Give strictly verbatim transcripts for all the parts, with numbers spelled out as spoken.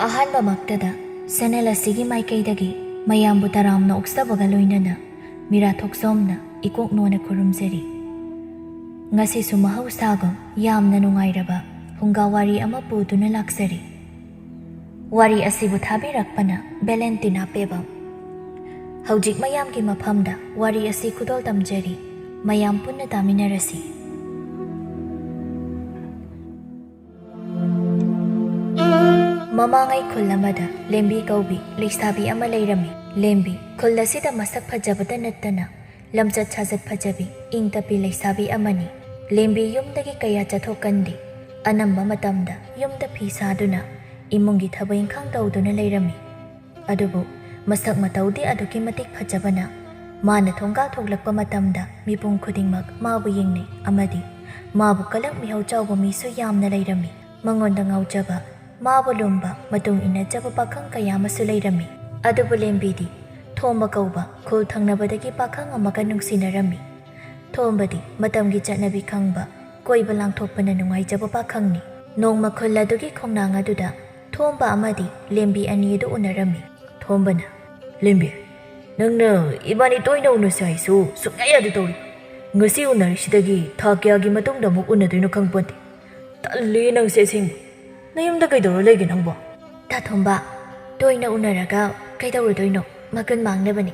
ꯑꯍꯥꯟꯕꯃꯛꯇꯗ channel ꯑꯁꯤꯒꯤ ꯃꯥꯏꯀꯩꯗꯒꯤ ꯃꯌꯥꯝꯕꯨ ꯇꯔꯥꯝꯅ ꯑꯣꯛꯆꯕꯒ ꯂꯣꯏꯅꯅ ꯃꯤꯔꯥ ꯊꯣꯛꯆꯣꯝꯅ ꯏꯀꯣꯛ ꯅꯣꯟꯅ ꯈꯨꯔꯨꯝꯖꯔꯤ꯫ ꯉꯁꯤꯁꯨ ꯃꯍꯧꯁꯥꯒꯨꯝ ꯌꯥꯝꯅ ꯅꯨꯡꯉꯥꯏꯔꯕ ꯐꯨꯡꯒꯥ ꯋꯥꯔꯤ ꯑꯃ ꯄꯨꯗꯨꯅ ꯂꯥꯛꯆꯔꯤ꯫ ꯋꯥꯔꯤ ꯑꯁꯤꯕꯨ ꯊꯥꯕꯤꯔꯛꯄꯅ ꯚꯦꯂꯦꯟꯇꯤꯅꯥ ꯄꯦꯕꯝ꯫ ꯍꯧꯖꯤꯛ ꯃꯌꯥꯝꯒꯤ ꯃꯐꯝꯗ ꯋꯥꯔꯤ ꯑꯁꯤ ꯈꯨꯗꯣꯜ ꯇꯝꯖꯔꯤ꯫ ꯃꯌꯥꯝ ꯄꯨꯟꯅ ꯇꯥꯃꯤꯟꯅꯔꯁꯤ꯫ ꯃꯃꯥꯡꯉꯩ ꯈꯨꯜ ꯑꯃꯗ ꯂꯦꯝꯕꯤ ꯀꯧꯕꯤ ꯂꯩꯁꯥꯕꯤ ꯑꯃ ꯂꯩꯔꯝꯃꯤ꯫ ꯂꯦꯝꯕꯤ ꯈꯨꯜ ꯑꯁꯤꯗ ꯃꯁꯛ ꯐꯖꯕꯇ ꯅꯠꯇꯅ ꯂꯝꯆꯠ ꯁꯥꯖꯠ ꯐꯖꯕꯤ, ꯏꯪ ꯇꯞꯄꯤ ꯂꯩꯁꯥꯕꯤ ꯑꯃꯅꯤ꯫ ꯂꯦꯝꯕꯤ ꯌꯨꯝꯗꯒꯤ ꯀꯌꯥ ꯆꯠꯊꯣꯛꯀꯟꯗꯦ꯫ ꯑꯅꯝꯕ ꯃꯇꯝꯗ ꯌꯨꯝꯗ ꯐꯤ ꯁꯥꯗꯨꯅ ꯏꯃꯨꯡꯒꯤ ꯊꯕꯛ ꯏꯪꯈꯥꯡ ꯇꯧꯗꯨꯅ ꯂꯩꯔꯝꯃꯤ꯫ ꯑꯗꯨꯕꯨ ꯃꯁꯛ ꯃꯇꯧꯗꯤ ꯑꯗꯨꯛꯀꯤ ꯃꯇꯤꯛ ꯐꯖꯕꯅ, ꯃꯥꯅ ꯊꯣꯡꯒꯥꯜ ꯊꯣꯛꯂꯛꯄ ꯃꯇꯝꯗ ꯃꯤꯄꯨꯝ ꯈꯨꯗꯤꯡꯃꯛ ꯃꯥꯕꯨ ꯌꯦꯡꯅꯩ ꯑꯃꯗꯤ ꯃꯥꯕꯨ ꯀꯂꯛ ꯃꯤꯍꯧ ꯆꯥꯎꯕ ꯃꯤꯁꯨ ꯌꯥꯝꯅ ꯂꯩꯔꯝꯃꯤ꯫ ꯃꯉꯣꯟꯗ ꯉꯥꯎꯖꯕ, ꯃꯥꯕꯨ ꯂꯨꯝꯕ, ꯃꯇꯨꯡ ꯏꯟꯅꯖꯕ ꯄꯥꯈꯪ ꯀꯌꯥ ꯑꯃꯁꯨ ꯂꯩꯔꯝꯃꯤ꯫ ꯑꯗꯨꯕꯨ ꯂꯦꯝꯕꯤꯗꯤ ꯊꯣꯝꯕ ꯀꯧꯕ ꯈꯨꯜ ꯊꯪꯅꯕꯗꯒꯤ ꯄꯥꯈꯪ ꯑꯃꯒ ꯅꯨꯡꯁꯤꯅꯔꯝꯃꯤ꯫ ꯊꯣꯝꯕꯗꯤ ꯃꯇꯝꯒꯤ ꯆꯠꯅꯕꯤ ꯈꯪꯕ, ꯀꯣꯏꯕ ꯂꯥꯡꯊꯣꯛꯄꯅ ꯅꯨꯡꯉꯥꯏꯖꯕ ꯄꯥꯈꯪꯅꯤ꯫ ꯅꯣꯡꯃ ꯈꯨꯜ ꯑꯗꯨꯒꯤ ꯈꯣꯡꯅꯥꯡ ꯑꯗꯨꯗ ꯊꯣꯝꯕ ꯑꯃꯗꯤ ꯂꯦꯝꯕꯤ ꯑꯅꯤ ꯑꯗꯨ ꯎꯅꯔꯝꯃꯤ꯫ ꯊꯣꯝꯕꯅ, "ꯂꯦꯝꯕꯤ, ꯅꯪꯅ ꯏꯕꯥꯅꯤ ꯇꯣꯏꯅ ꯎꯅꯁꯦ ꯍꯥꯏꯁꯨ ꯁꯨꯡꯌꯥ ꯌꯥꯗꯦ ꯇꯧꯔꯤ꯫ ꯉꯁꯤ ꯎꯅꯔꯤꯁꯤꯗꯒꯤ ꯊꯥ ꯀꯌꯥꯒꯤ ꯃꯇꯨꯡꯗ ꯑꯃꯨꯛ ꯎꯅꯗꯣꯏꯅꯣ ꯈꯪꯄꯣꯟꯇꯦ꯫ ꯇꯜꯂꯦ ꯅꯪꯁꯦ ꯑꯁꯦꯡꯕ꯫ ꯅꯌꯨꯝꯗ ꯀꯩꯗꯧꯔ ꯂꯩꯒꯦ ꯅꯪꯕꯣ?" "ꯇꯥ ꯊꯣꯝꯕ, ꯇꯣꯏꯅ ꯎꯅꯔꯒ ꯀꯩꯗꯧꯔꯨꯗꯣꯏꯅꯣ? ꯃꯒꯨꯟ ꯃꯥꯡꯅꯕꯅꯤ꯫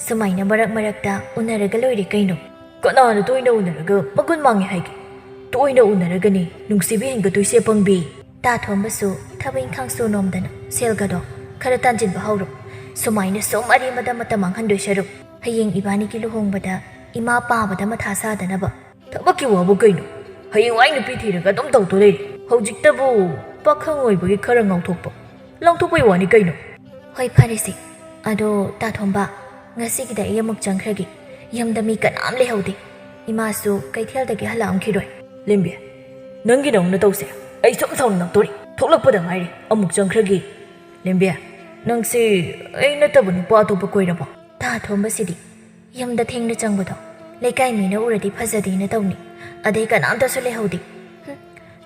ꯁꯨꯃꯥꯏꯅ ꯃꯔꯛ ꯃꯔꯛꯇ ꯎꯅꯔꯒ ꯂꯣꯏꯔꯦ ꯀꯩꯅꯣ?" "ꯀꯅꯥꯅ ꯇꯣꯏꯅ ꯎꯅꯔꯒ ꯃꯒꯨꯟ ꯃꯥꯡꯉꯦ ꯍꯥꯏꯒꯦ? ꯇꯣꯏꯅ ꯎꯅꯔꯒꯅꯤ ꯅꯨꯡꯁꯤꯕ ꯍꯦꯟꯒꯠꯇꯣꯏꯁꯦ, ꯄꯪꯕꯤ!" ꯇꯥ ꯊꯣꯝꯕꯁꯨ ꯊꯕꯛ ꯏꯪꯈꯥꯡ ꯁꯨ ꯅꯣꯝꯗꯅ, "ꯁꯦꯜꯒꯗꯣ ꯈꯔ ꯇꯥꯟꯁꯤꯟꯕ ꯍꯧꯔꯣ꯫ ꯁꯨꯃꯥꯏꯅ ꯁꯨꯝ ꯑꯔꯦꯝꯕꯗ ꯃꯇꯝ ꯃꯥꯡꯍꯟꯗꯣꯏ ꯁꯔꯨꯛ, ꯍꯌꯦꯡ ꯏꯕꯥꯅꯤꯒꯤ ꯂꯨꯍꯣꯡꯕꯗ ꯏꯃꯥ ꯄꯥꯕꯗ ꯃꯊꯥ ꯁꯥꯗꯅꯕ꯫" "ꯊꯕꯛꯀꯤ ꯋꯥꯕꯨ ꯀꯩꯅꯣ? ꯍꯌꯦꯡꯋꯥꯏ ꯅꯨꯄꯤ ꯊꯤꯔꯒ ꯑꯗꯨꯝ ꯇꯧꯗꯣ ꯂꯩꯔꯦ꯫ ꯍꯧꯖꯤꯛꯇꯕꯨ ꯄꯥꯈꯪ ꯑꯣꯏꯕꯒꯤ ꯈꯔ ꯉꯥꯎꯊꯣꯛꯄ, ꯂꯥꯡꯊꯣꯛꯄꯩ ꯋꯥꯅꯤ ꯀꯩꯅꯣ?" "ꯍꯣꯏ, ꯐꯔꯦꯁꯦ꯫ ꯑꯗꯣ ꯇꯥ ꯊꯣꯝꯕ, ꯉꯁꯤꯒꯤꯗ ꯑꯩ ꯑꯃꯨꯛ ꯆꯪꯈ꯭ꯔꯒꯦ꯫ ꯌꯨꯝꯗ ꯃꯤ ꯀꯅꯥꯝ ꯂꯩꯍꯧꯗꯦ꯫ ꯏꯃꯥꯁꯨ ꯀꯩꯊꯦꯜꯗꯒꯤ ꯍꯜꯂꯛꯑꯝꯈꯤꯔꯣꯏ꯫" "ꯂꯦꯝꯕꯤ, ꯅꯪꯒꯤ ꯅꯧꯅ ꯇꯧꯁꯦ꯫ ꯑꯩ ꯁꯨꯝ ꯁꯥꯎꯅꯤꯡꯉꯛꯇꯣꯔꯤ꯫ ꯊꯣꯛꯂꯛꯄꯗ ꯉꯥꯏꯔꯤ, ꯑꯃꯨꯛ ꯆꯪꯈ꯭ꯔꯒꯦ꯫" "ꯂꯦꯝꯕꯤ, ꯅꯪꯁꯦ ꯑꯩ ꯅꯠꯇꯕ ꯅꯨꯄꯥ ꯑꯇꯣꯞꯄ ꯀꯣꯏꯔꯕꯣ?" ꯇꯥ ꯊꯣꯝꯕꯁꯤꯗꯤ ꯌꯨꯝꯗ ꯊꯦꯡꯅ ꯆꯪꯕꯗꯣ ꯂꯩꯀꯥꯏ ꯃꯤꯅ ꯎꯔꯗꯤ ꯐꯖꯗꯦꯅ ꯇꯧꯅꯤ꯫ ꯑꯗꯩ ꯀꯅꯥꯝꯇꯁꯨ ꯂꯩꯍꯧꯗꯦ꯫ ꯍꯨꯝ,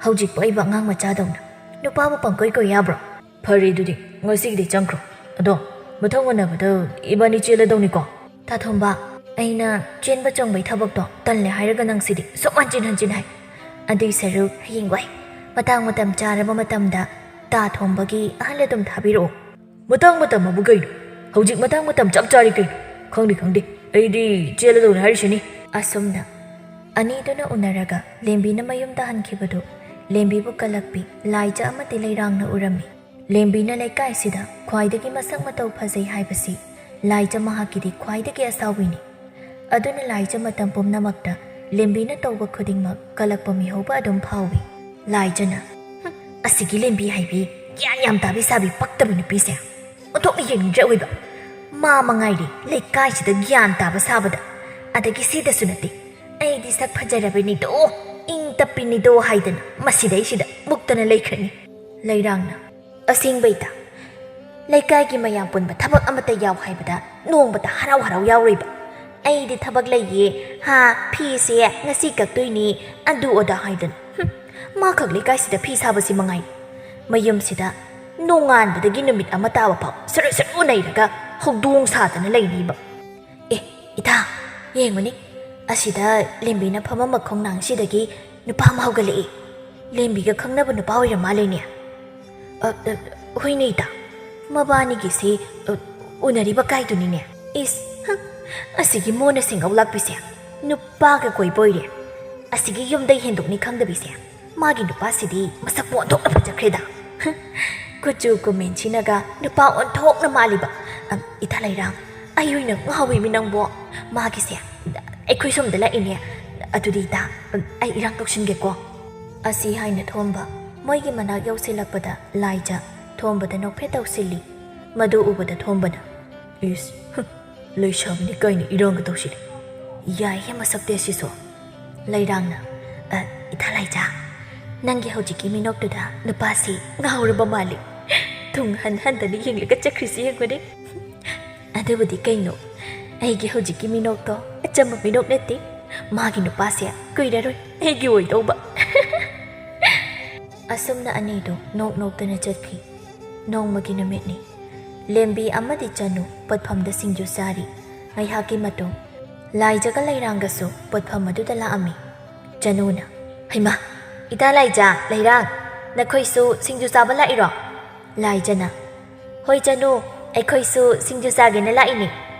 ꯍꯧꯖꯤꯛꯄꯨ ꯑꯩꯕꯨ ꯑꯉꯥꯡ ꯃꯆꯥꯗꯧꯅ ꯅꯨꯄꯥꯕꯨ ꯄꯪꯀꯣꯏ ꯀꯣꯏ ꯌꯥꯕ꯭ꯔꯣ? "ꯐꯔꯦ, ꯑꯗꯨꯗꯤ ꯉꯁꯤꯒꯤꯗꯤ ꯆꯪꯈ꯭ꯔꯣ꯫ ꯑꯗꯣ ꯃꯊꯪ ꯎꯅꯕꯗ ꯏꯕꯥꯅꯤ ꯆꯦꯜꯂꯗꯧꯅꯤꯀꯣ?" "ꯇꯥ ꯊꯣꯝꯕ, ꯑꯩꯅ ꯆꯦꯟꯕ ꯆꯣꯡꯕꯩ ꯊꯕꯛꯇꯣ ꯇꯜꯂꯦ ꯍꯥꯏꯔꯒ ꯅꯪ ꯁꯤꯗꯤ ꯁꯨꯝ ꯍꯟꯖꯤꯟ ꯍꯟꯖꯤꯟ ꯍꯥꯏ꯫ ꯑꯗꯨꯏ ꯁꯔꯨꯛ ꯍꯌꯦꯡ ꯋꯥꯏ ꯃꯇꯥꯡ ꯃꯇꯝ ꯆꯥꯔꯕ ꯃꯇꯝꯗ ꯇꯥ ꯊꯣꯝꯕꯒꯤ ꯑꯍꯜ ꯑꯗꯨꯝ ꯊꯥꯕꯤꯔꯛꯑꯣ꯫" "ꯃꯇꯥꯡ ꯃꯇꯝ ꯑꯃꯨꯛ ꯀꯩꯅꯣ? ꯍꯧꯖꯤꯛ ꯃꯇꯥꯡ ꯃꯇꯝ ꯆꯞ ꯆꯥꯔꯤ ꯀꯩꯅꯣ꯫ ꯈꯪꯗꯦ, ꯈꯪꯗꯦ, ꯑꯩꯗꯤ ꯆꯦꯜꯂꯗꯧꯅꯤ ꯍꯥꯏꯔꯤꯁꯤꯅꯤ꯫" ꯑꯁꯨꯝꯅ ꯑꯅꯤꯗꯨꯅ ꯎꯅꯔꯒ ꯂꯦꯝꯕꯤꯅ ꯃꯌꯨꯝꯗ ꯍꯟꯈꯤꯕꯗꯨ ꯂꯦꯝꯕꯤꯕꯨ ꯀꯜꯂꯛꯄꯤ ꯂꯥꯏꯖ ꯑꯃꯗꯤ ꯂꯩꯔꯥꯡꯅ ꯎꯔꯝꯃꯤ꯫ ꯂꯦꯝꯕꯤꯅ ꯂꯩꯀꯥꯏꯁꯤꯗ ꯈ꯭ꯋꯥꯏꯗꯒꯤ ꯃꯁꯛ ꯃꯇꯧ ꯐꯖꯩ ꯍꯥꯏꯕꯁꯤ ꯂꯥꯏꯖ ꯃꯍꯥꯛꯀꯤꯗꯤ ꯈ꯭ꯋꯥꯏꯗꯒꯤ ꯑꯁꯥꯎꯕꯤꯅꯤ꯫ ꯑꯗꯨꯅ ꯂꯥꯏꯖ ꯃꯇꯝ ꯄꯨꯝꯅꯃꯛꯇ ꯂꯦꯝꯕꯤꯅ ꯇꯧꯕ ꯈꯨꯗꯤꯡꯃꯛ ꯀꯜꯂꯛꯄ ꯃꯤꯍꯧꯕ ꯑꯗꯨꯝ ꯐꯥꯎꯏ꯫ ꯂꯥꯏꯖꯅ, "ꯍꯨꯝ, ꯑꯁꯤꯒꯤ ꯂꯦꯝꯕꯤ ꯍꯥꯏꯕꯤ ꯒ꯭ꯌꯥꯟ ꯌꯥꯝ ꯇꯥꯕꯤ ꯁꯥꯕꯤ ꯄꯛꯇꯕ ꯅꯨꯄꯤꯁꯦ ꯑꯣꯟꯊꯣꯛꯅ ꯌꯦꯡꯅꯤꯡꯗ꯭ꯔꯦ ꯑꯣꯏꯕ꯫ ꯃꯥ ꯃꯉꯥꯏꯔꯦ ꯂꯩꯀꯥꯏꯁꯤꯗ ꯒ꯭ꯌꯥꯟ ꯇꯥꯕ ꯁꯥꯕꯗ꯫ ꯑꯗꯒꯤ ꯁꯤꯗꯁꯨ ꯅꯠꯇꯦ, ꯑꯩꯗꯤ ꯁꯛ ꯐꯖꯔꯕꯅꯤꯗꯣ, ꯏꯪ ꯇꯞꯄꯤꯅꯤꯗꯣ ꯍꯥꯏꯗꯅ ꯃꯁꯤꯗꯩꯁꯤꯗ ꯃꯨꯛꯇꯅ ꯂꯩꯈ꯭ꯔꯅꯤ꯫" ꯂꯩꯔꯥꯡꯅ, "ꯑꯁꯦꯡꯕꯩꯗ ꯂꯩꯀꯥꯏꯒꯤ ꯃꯌꯥꯝ ꯄꯨꯟꯕ ꯊꯕꯛ ꯑꯃꯠꯇ ꯌꯥꯎ ꯍꯥꯏꯕꯗ ꯅꯣꯡꯃꯇ ꯍꯔꯥꯎ ꯍꯔꯥꯎ ꯌꯥꯎꯔꯣꯏꯕ꯫ ꯑꯩꯗꯤ ꯊꯕꯛ ꯂꯩꯌꯦ, ꯍꯥ, ꯐꯤꯁꯦ ꯉꯁꯤ ꯀꯛꯇꯣꯏꯅꯤ, ꯑꯗꯨ ꯑꯗꯥ ꯍꯥꯏꯗꯅ꯫ ꯍꯨꯝ, ꯃꯥꯈꯛ ꯂꯩꯀꯥꯏꯁꯤꯗ ꯐꯤ ꯁꯥꯕꯁꯤ ꯃꯉꯥꯏ꯫ ꯃꯌꯨꯝꯁꯤꯗ ꯅꯣꯡꯉꯥꯟꯕꯗꯒꯤ ꯅꯨꯃꯤꯠ ꯑꯃ ꯇꯥꯕ ꯐꯥꯎ ꯁꯨꯔꯨ ꯁꯨꯔꯨ ꯅꯩꯔꯒ ꯍꯧꯗꯣꯡ ꯁꯥꯗꯅ ꯂꯩꯅꯤꯕ꯫ ꯑꯦ, ꯏꯇꯥ, ꯌꯦꯡꯉꯨꯅꯦ, ꯑꯁꯤꯗ ꯂꯦꯝꯕꯤꯅ ꯐꯝꯃꯝꯕ ꯈꯣꯡꯅꯥꯡꯁꯤꯗꯒꯤ ꯅꯨꯄꯥ ꯑꯃ ꯍꯧꯒꯠꯂꯛꯏ꯫ ꯂꯦꯝꯕꯤꯒ ꯈꯪꯅꯕ ꯅꯨꯄꯥ ꯑꯣꯏꯔ ꯃꯥꯜꯂꯦꯅꯦ꯫" "ꯑ, ꯑ, ꯍꯣꯏꯅꯦ ꯏꯇꯥ, ꯃꯕꯥꯅꯤꯒꯤꯁꯤ, ꯑ, ꯎꯅꯔꯤꯕ ꯀꯥꯏꯗꯨꯅꯤꯅꯦ꯫" "ꯏꯁ, ꯍ, ꯑꯁꯤꯒꯤ ꯃꯣꯟꯅ ꯁꯦꯡꯒꯧ ꯂꯥꯛꯄꯤꯁꯦ ꯅꯨꯄꯥꯒ ꯀꯣꯏꯕ ꯑꯣꯏꯔꯦ꯫ ꯑꯁꯤꯒꯤ ꯌꯨꯝꯗꯩ ꯍꯦꯟꯗꯣꯛꯅꯤ ꯈꯪꯗꯕꯤꯁꯦ꯫ ꯃꯥꯒꯤ ꯅꯨꯄꯥꯁꯤꯗꯤ ꯃꯁꯛ ꯑꯣꯟꯊꯣꯛꯅ ꯐꯖꯈ꯭ꯔꯦꯗ꯫ ꯍ, ꯀꯨꯆꯨ ꯀꯨꯃꯦꯟꯁꯤꯅꯒ ꯅꯨꯄꯥ ꯑꯣꯟꯊꯣꯛꯅ ꯃꯥꯜꯂꯤꯕ꯫ ꯑ, ꯏꯇꯥ ꯂꯩꯔꯥꯡ, ꯑꯩ ꯑꯣꯏꯅ ꯉꯥꯎꯋꯤꯃꯤ ꯅꯪꯕꯣ꯫ ꯃꯥꯒꯤꯁꯦ ꯑꯩꯈꯣꯏ ꯁꯣꯝꯗ ꯂꯥꯛꯏꯅꯦ꯫ ꯑꯗꯨꯗꯤ ꯏꯇꯥ, ꯑꯩ ꯏꯔꯥꯡ ꯇꯧꯁꯤꯟꯒꯦꯀꯣ꯫" ꯑꯁꯤ ꯍꯥꯏꯅ ꯊꯣꯝꯕ ꯃꯣꯏꯒꯤ ꯃꯅꯥꯛ ꯌꯧꯁꯤꯜꯂꯛꯄꯗ ꯂꯥꯏꯖ ꯊꯣꯝꯕꯗ ꯅꯣꯛꯐꯦꯠ ꯇꯧꯁꯤꯜꯂꯤ꯫ ꯃꯗꯨ ꯎꯕꯗ ꯊꯣꯝꯕꯅ, "ꯏꯁ, ꯍꯨꯝ, ꯂꯩꯁꯥꯕꯤꯅꯤ ꯀꯥꯏꯅ ꯏꯔꯥꯡꯒ ꯇꯧꯁꯤꯜꯂꯤ꯫ ꯌꯥꯏꯍꯦ ꯃꯁꯛꯇꯤ ꯑꯁꯤꯁꯨ꯫" ꯂꯩꯔꯥꯡꯅ, "ꯑ, ꯏꯇꯥ ꯂꯥꯏꯖ, ꯅꯪꯒꯤ ꯍꯧꯖꯤꯛꯀꯤ ꯃꯤꯅꯣꯛꯇꯨꯗ ꯅꯨꯄꯥꯁꯤ ꯉꯥꯎꯔꯕ ꯃꯥꯜꯂꯤ꯫ ꯇꯨꯡ ꯍꯟ ꯍꯟꯗꯅ ꯌꯦꯡꯂꯒ ꯆꯠꯈ꯭ꯔꯤꯁꯤ ꯌꯦꯡꯉꯨꯅꯦ꯫" "ꯑꯗꯨꯕꯨꯗꯤ ꯀꯩꯅꯣ, ꯑꯩꯒꯤ ꯍꯧꯖꯤꯛꯀꯤ ꯃꯤꯅꯣꯛꯇꯣ ꯑꯆꯝꯕ ꯃꯤꯅꯣꯛ ꯅꯠꯇꯦ꯫ ꯃꯥꯒꯤ ꯅꯨꯄꯥꯁꯦ ꯀꯨꯏꯔꯔꯣꯏ ꯑꯩꯒꯤ ꯑꯣꯏꯗꯧꯕ꯫" ꯑꯁꯨꯝꯅ ꯑꯅꯤꯗꯨ ꯅꯣꯛ ꯅꯣꯛꯇꯅ ꯆꯠꯈꯤ꯫ ꯅꯣꯡꯃꯒꯤ ꯅꯨꯃꯤꯠꯅꯤ꯫ ꯂꯦꯝꯕꯤ ꯑꯃꯗꯤ ꯆꯅꯨ ꯄꯣꯠꯐꯝꯗ ꯁꯤꯡꯖꯨ ꯆꯥꯔꯤ꯫ ꯉꯥꯏꯍꯥꯛꯀꯤ ꯃꯇꯨꯡ ꯂꯥꯏꯖꯒ ꯂꯩꯔꯥꯡꯒꯁꯨ ꯄꯣꯠꯐꯝ ꯑꯗꯨꯗ ꯂꯥꯛꯑꯝꯃꯤ꯫ ꯆꯅꯨꯅ, "ꯍꯩꯃꯥ, ꯏꯇꯥ ꯂꯥꯏꯖ, ꯂꯩꯔꯥꯡ, ꯅꯈꯣꯏꯁꯨ ꯁꯤꯡꯖꯨ ꯆꯥꯕ ꯂꯥꯛꯏꯔꯣ?" ꯂꯥꯏꯖꯅ, "ꯍꯣꯏ ꯆꯅꯨ, ꯑꯩꯈꯣꯏꯁꯨ ꯁꯤꯡꯖꯨ ꯆꯥꯒꯦꯅ ꯂꯥꯛꯏꯅꯦ꯫